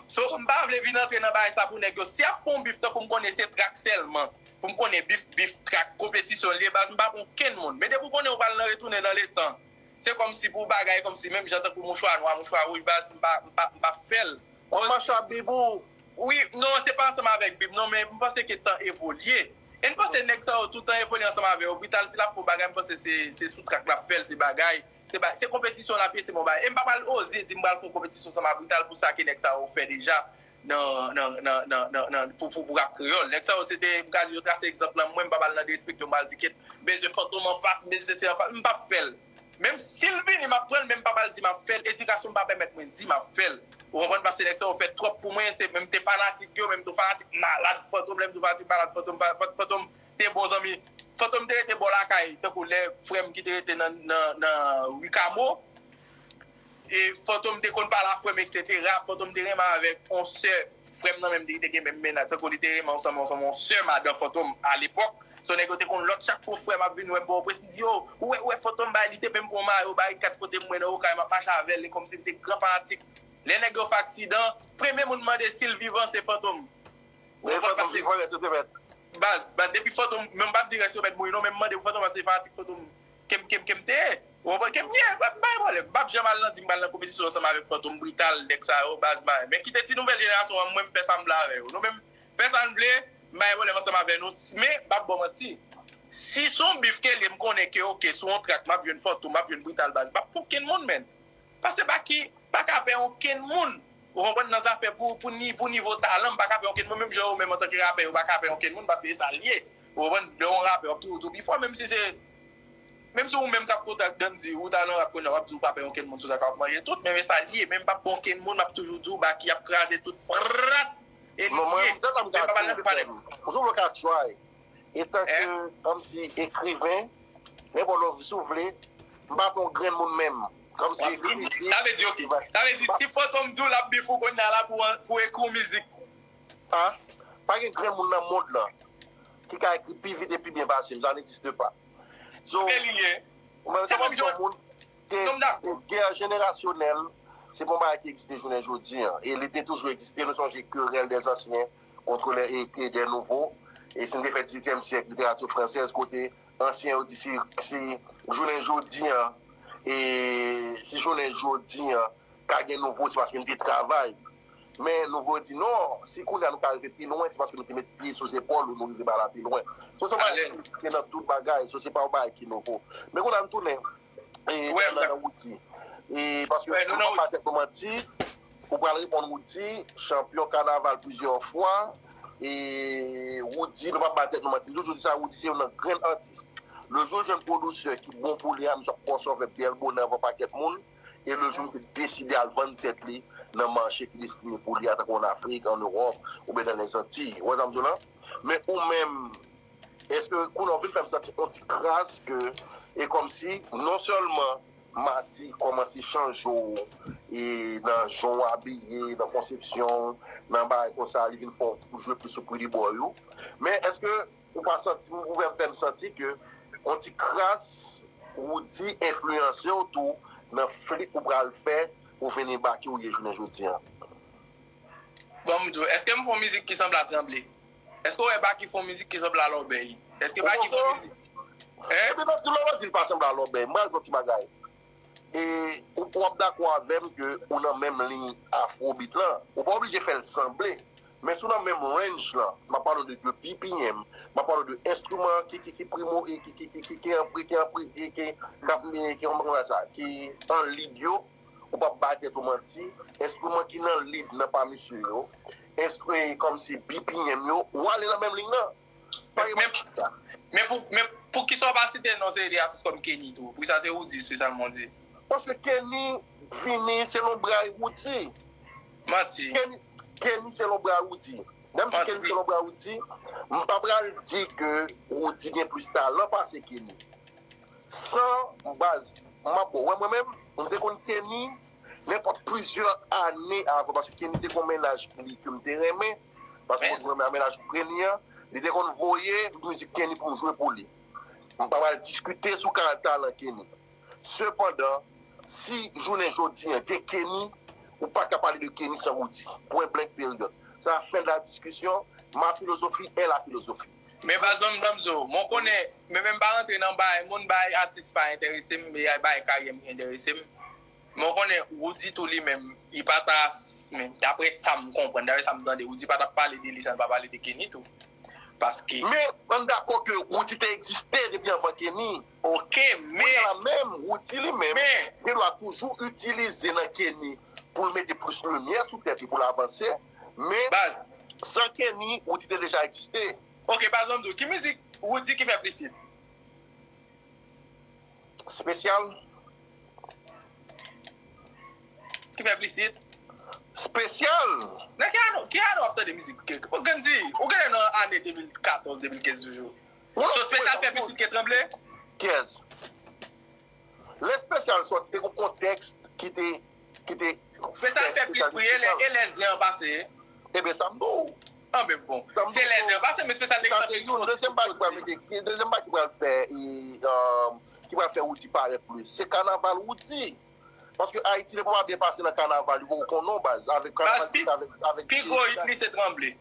So, m pa vle vin antre nan bagay sa pou nèg yo. Si y ap fè yon bif tankou m konnen se trak sèlman, pou m konnen bif, bif, trak, konpetisyon li ye, baz, m pa pran okenn moun. Men depi w konnen w pral nan retounen nan letan, se kòmsi pou bagay kòmsi menm jan tankou mouchwa nwa, mouchwa wouj, baz, m pa, m pa, m pa fè l. W ap mache ak bib ou? Wi, non, se pa ansanm avèk bib, non, men m panse ke tan evolye. E m panse nèg sa yo, tout tan evolye ansanm avè yo. Brital, si l ap fè yon bagay, m panse se, se sou trak l ap fè l, se bagay. Se ba, se konpetisyon l ap ye, se bon bagay. E m pa pral oze di m pral fè yon konpetisyon ansanm ak Brital pou sa ke nèg sa yo fè deja nan, nan, nan, nan, nan, nan, pou, pou, pou rap kreyòl. Nèg sa yo, se te, m ka di yo trase egzanp lan, mwen, m pa pral nan derespekte yo, m pral di ket, bezwen Fantom anfas, bezwen se anfas, m p ap fè l. Menm si l vini, m ap pran l, men m pa pral di m ap fè l. Edikasyon m pa pèmèt mwen di m ap fè l. Ou konprann? Paske nèg sa yo fè twòp pou mwen, se menm te fanatik yo, menm tou fanatik malad Fantom, lè m tou fanatik malad Fantom, pa, pa, Fantom te bon zanmi. Fantom te rete bò lakay, tankou lè frè m ki te rete nan, nan, nan Rikamo, e Fantom te konn pale a frè m, etsetera. Fantom te renmen avèk on sè frè m nan menm, li te gen menm mennaj, tankou li te renmen ansanm, ansanm on sè madan Fantom alepòk. So nèg yo te konn lòt chak fwa frè m ap vin wè m Pòtoprens, li di, "Yo, ou wè, ou wè Fantom bay, li te menm pran mayo, bay kat kote mwen nan Okay, m ap mache avè l, e kòmsi m te gran fanatik." Lè nèg yo fè aksidan, premye moun mande si l vivan, se Fantom. Ou konprann? Fantom vivan, lè se te mèt. Baz, baz, depi Fantom, men m p ap di rès yo mèt mouri non, men m mande pou Fantom, paske se fanatik Fantom ke m, ke m, ke m te ye. Ou konprann? Ke m ye, m pa gen pwoblèm. M p ap janm al nan di m pral nan konpetisyon ansanm avèk Fantom, Brital, nèg sa yo, baz, bay. Men kite ti nouvèl jenerasyon an, mwen m fè sa m vle avè yo. Nou menm, fè sa n vle, m pa gen pwoblèm ansanm avè nou. Men, m p ap ba w manti. Si se yon bif ke l ye, m konnen ke, oke, sou yon trak, m ap jwenn Fantom, m ap jwenn Brital, baz. M p ap pran okenn moun, menn. Paske Baky pa ka pè okenn moun. Ou konprann, nan zafè pou, pou ni, pou nivo talan, m pa ka pè okenn moun, menm jan ou menm antanke rapè, ou pa ka pè okenn moun, paske se sa l ye. Ou konprann, lè yon rapè, w ap toujou di w pi fò, menm si se, menm si ou menm k ap fè w trak Dandy, ou ta nan rap kounye a, w ap di w pa pè okenn moun sou sa k ap manje tout, men, men sa l ye, men m p ap pè okenn moun, m ap toujou di w, Baky ap kraze tout, prat, e li ye, men m pa pale nan ti palè. Ou sou ka try. Etanke, kòmsi, ekriven, nenpòt lè w, si w vle, m pa pè yon grenn moun menm. Kòmsi, ekriven. Sa vle di, oke. Sa vle di, si Fantom di w l ap bif ou kounye a la pou, pou ekri yon mizik. A, pa gen grenn moun nan mond lan ki ka ekri pi vit e pi byen pase m. Ça n'existe pas. So, men se pa yon moun ke, gè jenerasyonèl, se pa yon bagay ki egziste jounen jodi an. E li te toujou egziste. Nou sonje Querelle des anciens contre les, et, et des nouveaux. E si n te fè dizuityèm syèk, literati fransèz, kote ansyen yo di si, si jounen jodi an, e si jounen jodi an, ka gen nouvo, se paske nou te travay. Men nouvo yo di non, si kounye a nou ka rive pi lwen, se paske nou te met pye sou zepòl ou nou rive ba la pi lwen. So, se yon bagay ki egziste nan tout bagay, so, se pa yon bagay ki nouvo. Men kounye a nou tounen, e, nan, nan, nan Roody. E, paske, nou pa ba tèt nou manti, ou pral reponn Roody, chanpyon kanaval plizyè fwa, e Roody, nou pa ba tèt nou manti. M toujou di sa, Roody se youn nan grenn atis. Le jou jwenn pwodiktè ki bon pou li a, misye ap kòsòvè byèl bonè anvan pakèt moun. E le jou misye deside al vann tèt li nan mache ki destine pou li a, tankou an Afrik, an Ewòp, oubyen nan Lèzantiy. Ou wè sa m di w la? Men ou menm, èske kounye a w vin fè m santi on ti kras ke, e kòmsi, non sèlman Mati kòmanse chanje w, e nan jan w abiye, nan konsepsyon w, nan bagay konsa, li vin fè w jwe plis sou pretty boy ou. Men èske ou pa santi m, ou fè m, fè m santi ke on ti kras Roody enfliyanse w tou nan flit ou pral fè pou vin Baky ou ye jounen jodi an? Bon, m di w, èske m fè yon mizik ki sanble a Tranble? Èske w wè Baky fè yon mizik ki sanble a Lòbèy? Èske Baky konn mizik? Hein? Epi, lòt, lòt di l pa sanble a Lòbèy. Mwen, yon ti bagay. E ou, w ap dakò avè m ke ou nan menm liy Afrobeat lan. Ou pa oblije fè l sanble. Men si w nan menm range lan, m ap pale w de, de B P M, m ap pale w de enstriman ki, ki, ki primo, e ki, ki, ki, ki, ki an pri, ki an pri, ki, ki, k ap, ki, ki, kòman sa, ki an lead yo, ou p ap bay tèt ou manti, enstriman ki nan lead nan pa misye yo, enstri, kòmsi B P M yo, ou ale nan menm liy nan. Pa gen Men, manti sa. Men pou, men poukisa w pa site non seri de atis kòm Kenny tou? Poukisa se Roody espesyalman w di? Paske Kenny vini selon bray Roody. Manti. Kenny, Kenny selon bray Roody. Menm si Kenny Manti. Selon bray Roody, m pa pral di ke Roody gen plis talan pase Kenny. San baz, m ap ba w, wè mwen menm, m te konn Kenny nenpòt plizyè ane avan, paske Kenny te gon mennaj li ke m te renmen, paske mwen te renmen mennaj Kenny an, li te konn voye mizik Kenny pou m jwe pou li. M pa pral diskite sou ka talan Kenny. Sepandan, si jounen jodi an gen Kenny, ou pa ka pale de Kenny san Roody. Pwen blank peryòd. Sa fen de la diskisyon, ma filozofi è la filozofi. Men baz, ban m, ban m di w, mwen konnen, men menm pa rantre nan bay moun, bay atis pa enterese m, e bay karyè m ki enterese m. Men w konnen, Roody tou li menm, li pa ta, men daprè sa m konprann, daprè sa m tande, Roody pa t ap pale de li san l pa pale de Kenny tou. Paske Men, ann dakò ke Roody te egziste depi anvan Kenny. Ok, men Kounye a la menm, Roody li menm, Men gen dwa toujou itilize nan Kenny pou l mete plis limyè sou tèt li, pou l avanse. Men, Baz. San Kenny, Roody te deja egziste. Ok, baz, ban m di w, ki mizik Roody ki fè plis hit? Spesyal. Ki fè plis hit? Spesyal. Nan ki ane, ki ane w ap tande mizik? Ke, ke, ou gen di, ou gen nan ane de mil katòz, de mil kenz toujou. Ou So, Spesyal fè plis hit ke Tranble? Kiyès? Lè Spesyal sòti, te gon kontèks ki te, ki te Spesyal fè plis pri, e lè, e lè zen an pase? Ebyen, sa m di w. Anben, bon. Se lè zen an pase, men Spesyal te Sa se youn. Dezyèm bagay ki pral mete, dezyèm bagay ki pral fè, e, um, ki pral fè Roody parèt plis. Se kanaval Roody. Paske Ayiti, depi w ap byen pase nan kanaval, yo poko konn non baz. Avèk kanaval, avèk, avèk pi gwo hit li se Tranble.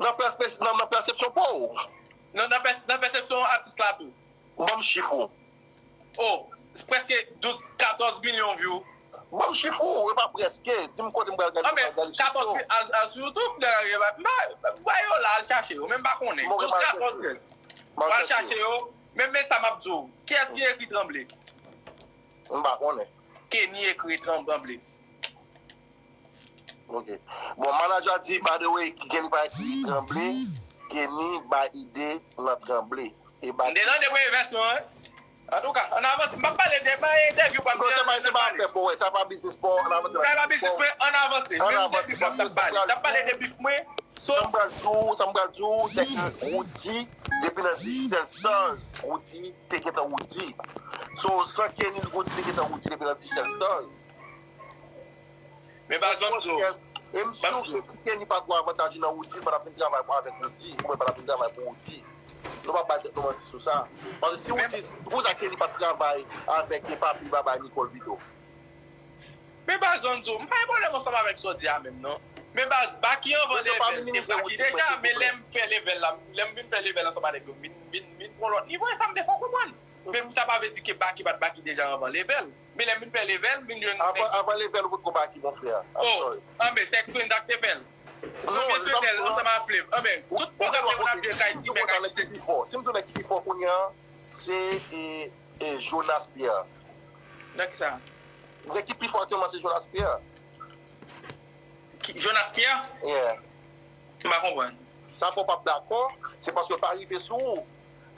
Nan pèspe-, nan, nan pèsepsyon pa w. Nan, nan pès-, nan pèsepsyon atis la tou. Ban m chif ou. Oh, prèske douz, katòz milyon view. Ban m chif ou, e pa prèske. Di m kote m pral gade, Anben, katòz mil, al, al sou YouTube, ba yo la, al chache yo, men m pa konnen. Douz, katòz, trèz. Al chache yo, men, men sa m ap di w. Kiyès ki ekri Tranble? M pa konnen. Kenny ekri Tranble. Ok. Bon, manager di, by the way, Kenny pa ekri Tranble, Kenny bay ide nan Tranble. E bay M te tande premye vèsyon an. Antouka, ann avanse. M p ap pale de bay entèvyou pa m Non, se pa, se pa afè pa w, sa pa biznis pa w, ann avanse nan Sa pa biznis mwen, ann avanse. Menm se bif la m t ap pale. M t ap pale de bif mwen. So, Sa m pral di w, sa m pral di w, se ke Roody, depi nan Digital Stars, Roody te gentan Roody. So, san Kenny, Roody te gentan Roody depi nan Digital Stars. Men baz, ban m di w. E m si ke si Kenny pa t wè avantaj li nan Roody, li pa t ap vin travay pou, avèk Roody. Ou wè, pa t ap vin travay pou Roody. Nou pa bay tèt nou manti sou sa. Paske si Roody, poukisa Kenny pa t travay avèk Papi Baba e Nicole Vito? Men baz, ban m di w, m pa gen pwoblèm ansanm avèk sa w di a menm non. Men baz, Baky anvan Level te Baky deja, men lè m fè Level la, lè m vin fè Level ansanm avèk yo, m vin, vin, vin pran lòt nivo, e sa m te fè w konprann. Men sa pa vle di ke Baky pa t Baky deja anvan Level. Men lè m vin fè Level, m vin jwenn Avan, avan Level ou potko Baky, mon frè. I'm sorry. Anben, Sex Queen sa k te fè l. Premye se Level ansanm ak Flav. Anben, tout pwogram Level ap jwe kay ti bèk ak ti sesi. Si m di w nèg ki pi fò kounye a, se, e, e, Jonas Pierre. Nan ki sa? Nèg ki pi fò aktyèlman se Jonas Pierre. Ki, Jonas Pierre? Yeah. M pa konprann. Sa fè w p ap dakò, se paske l pa rive sou ou.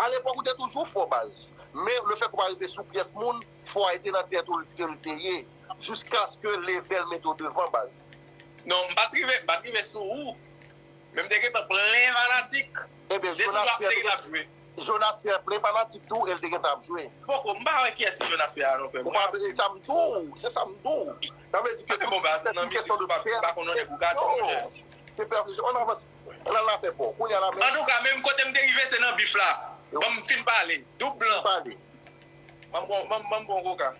Alepòk ou te toujou fò baz. Men lefètke ou pa rive sou pyès moun, fò a rete nan tèt ou ke l te ye. Jiskaske Level mete w devan baz. Non, m pa t rive, m pa t rive sou ou. Men m te gentan plen fanatik. Ebyen, Jonas Pierre te gentan ap jwe. Jonas Pierre plen fanatik tou, e l te gentan ap jwe. Poko, m pa wè kiyès ki Jonas Pierre a non, frè m. Ou pa, e sa m di w, se sa m di w. Sa vle di ke se yon kesyon de pèsepsyon. M pa konn non nèg ou gade, monchè. Se pèsepsyon. Ann avanse. Ann al nan afè pa w. Kounye a la menm. Antouka, menm kote m te rive, se nan bif la. Ban m fin pale. Doub blan. Fin pale. Ban m bon, ban m, ban m bon koka.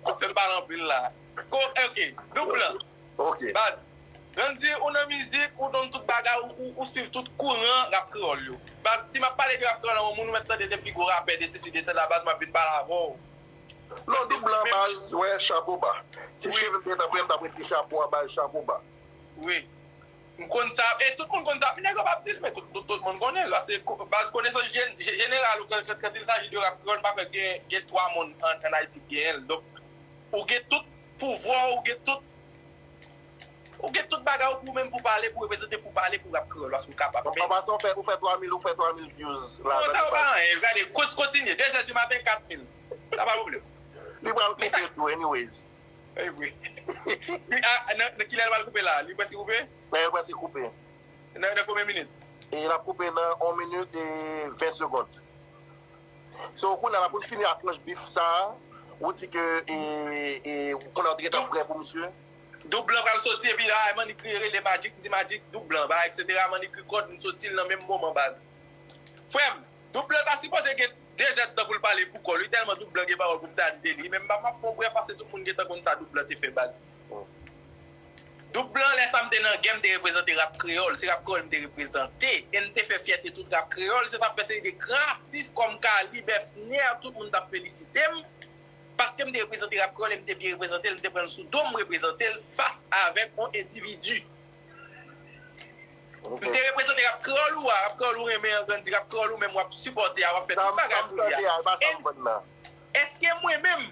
Fè m pale anpil la. Ko, ok, Doub blan. Ok. Baz. Randy, ou nan mizik, ou donn tout bagay, ou, ou, ou swiv tout kouran rap kreyòl yo. Baz, si m ap pale de rap kreyòl a yon moun, ou mèt tande de pi gwo rapè, de sesi, de sela, baz, m ap vin pale avè w. Non, Doub Blan, baz, wè, chapo ba. Si Shevy te tanpre, m t ap ret ti chapo a, baz, chapo ba. Wi. M konn sa, e tout moun konn sa, nèg yo p ap di l, men tout, tout, tout moun konnen l. Paske ko- baz konesans jeneral ou, kan, kan, kan il s'agit de rap kreyòl, m pa kwè gen, gen twa moun an, an Ayiti ki genyen l. Donk, ou gen tout pouvwa, ou gen tout ou gen tout bagay ou pou menm pou pale, pou reprezante, pou pale, pou rap kreyòl, paske ou kapab. An pasan, ou fè, ou fè twa mil, ou fè twa mil views la. Non, sa yo pa anyen. Gade, kontinye. De zè di maten, kat mil. Sa pa pwoblèm. Li pral koupe tou, anyways. Nan kilè l pral koupe la? Li prèske koupe? Nan, li prèske koupe. Nan konbyen minit? E l ap koupe nan yon minit e ven segonn. So, kounye a la pou n fini ak tranch bif sa a, ou di ke e, e, kounye a ou te gentan prè pou misye. Doub Blan pral soti epi a Manik rele Magic, m di Magic, Doub Blan, ba, etsetera. Manik rekòd, m soti l nan menm moman, baz. Frè m, Doub Blan ta sipoze gen de zèdtan pou l pale pou kò l, wi, tèlman Doub Blan gen pawòl pou m ta di de li. Men m pa m ap pran brèf paske tout moun gentan konn sa Doub Blan te fè, baz. Doub Blan, lè sa m te nan gè, m te reprezante rap kreyòl. Se rap kreyòl m te reprezante. E m te fè fyète tout rap kreyòl. Se t ap fè seri de gran atis kòm Kali, Bèfnè, tout moun t ap felisite m. Paske m te reprezante rap kreyòl e m te byen reprezante l, m te pran l sou do m reprezante l fas avèk yon endividi. M te reprezante rap kreyòl ou a, rap kreyòl ou renmen an, Randy, rap kreyòl ou menm w ap sipòte a, w ap fè tout bagay pou li a. Èske mwen menm,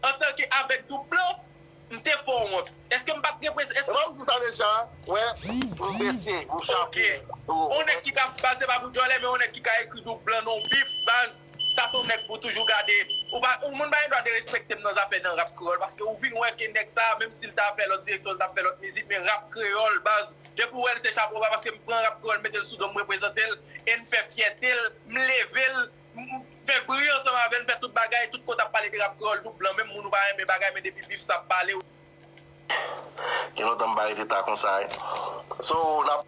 antanke avèk Doub Blan, m te fè w wont? Èske m pa t reprezante? Èske Mwen m di sa deja, wè, m mesye, m chapo. On nèg ki ka, baz, se pa pou djòlè, men on nèg ki ka ekri Doub Blan nan yon bif, baz, sa se yon nèg pou toujou gade. Ou pa, yon moun pa gen dwa derespekte m nan zafè nan rap kreyòl, paske ou vin wè ke nèg sa, menm si l ta fè lòt direksyon, l t ap fè lòt mizik, men rap kreyòl, baz, depi w wè l se chapo ba, paske m pran rap kreyòl, m mete l sou do m, m reprezante l, e m fè fyète l, m leve l, m, m fè bri ansanm avè l, m fè tout bagay, tout kote ap pale de rap kreyòl, Doub Blan, menm moun ou pa renmen bagay, men depi bif sa ap pale, ou Gen lontan m pa rete ta konsa, wi. So, n ap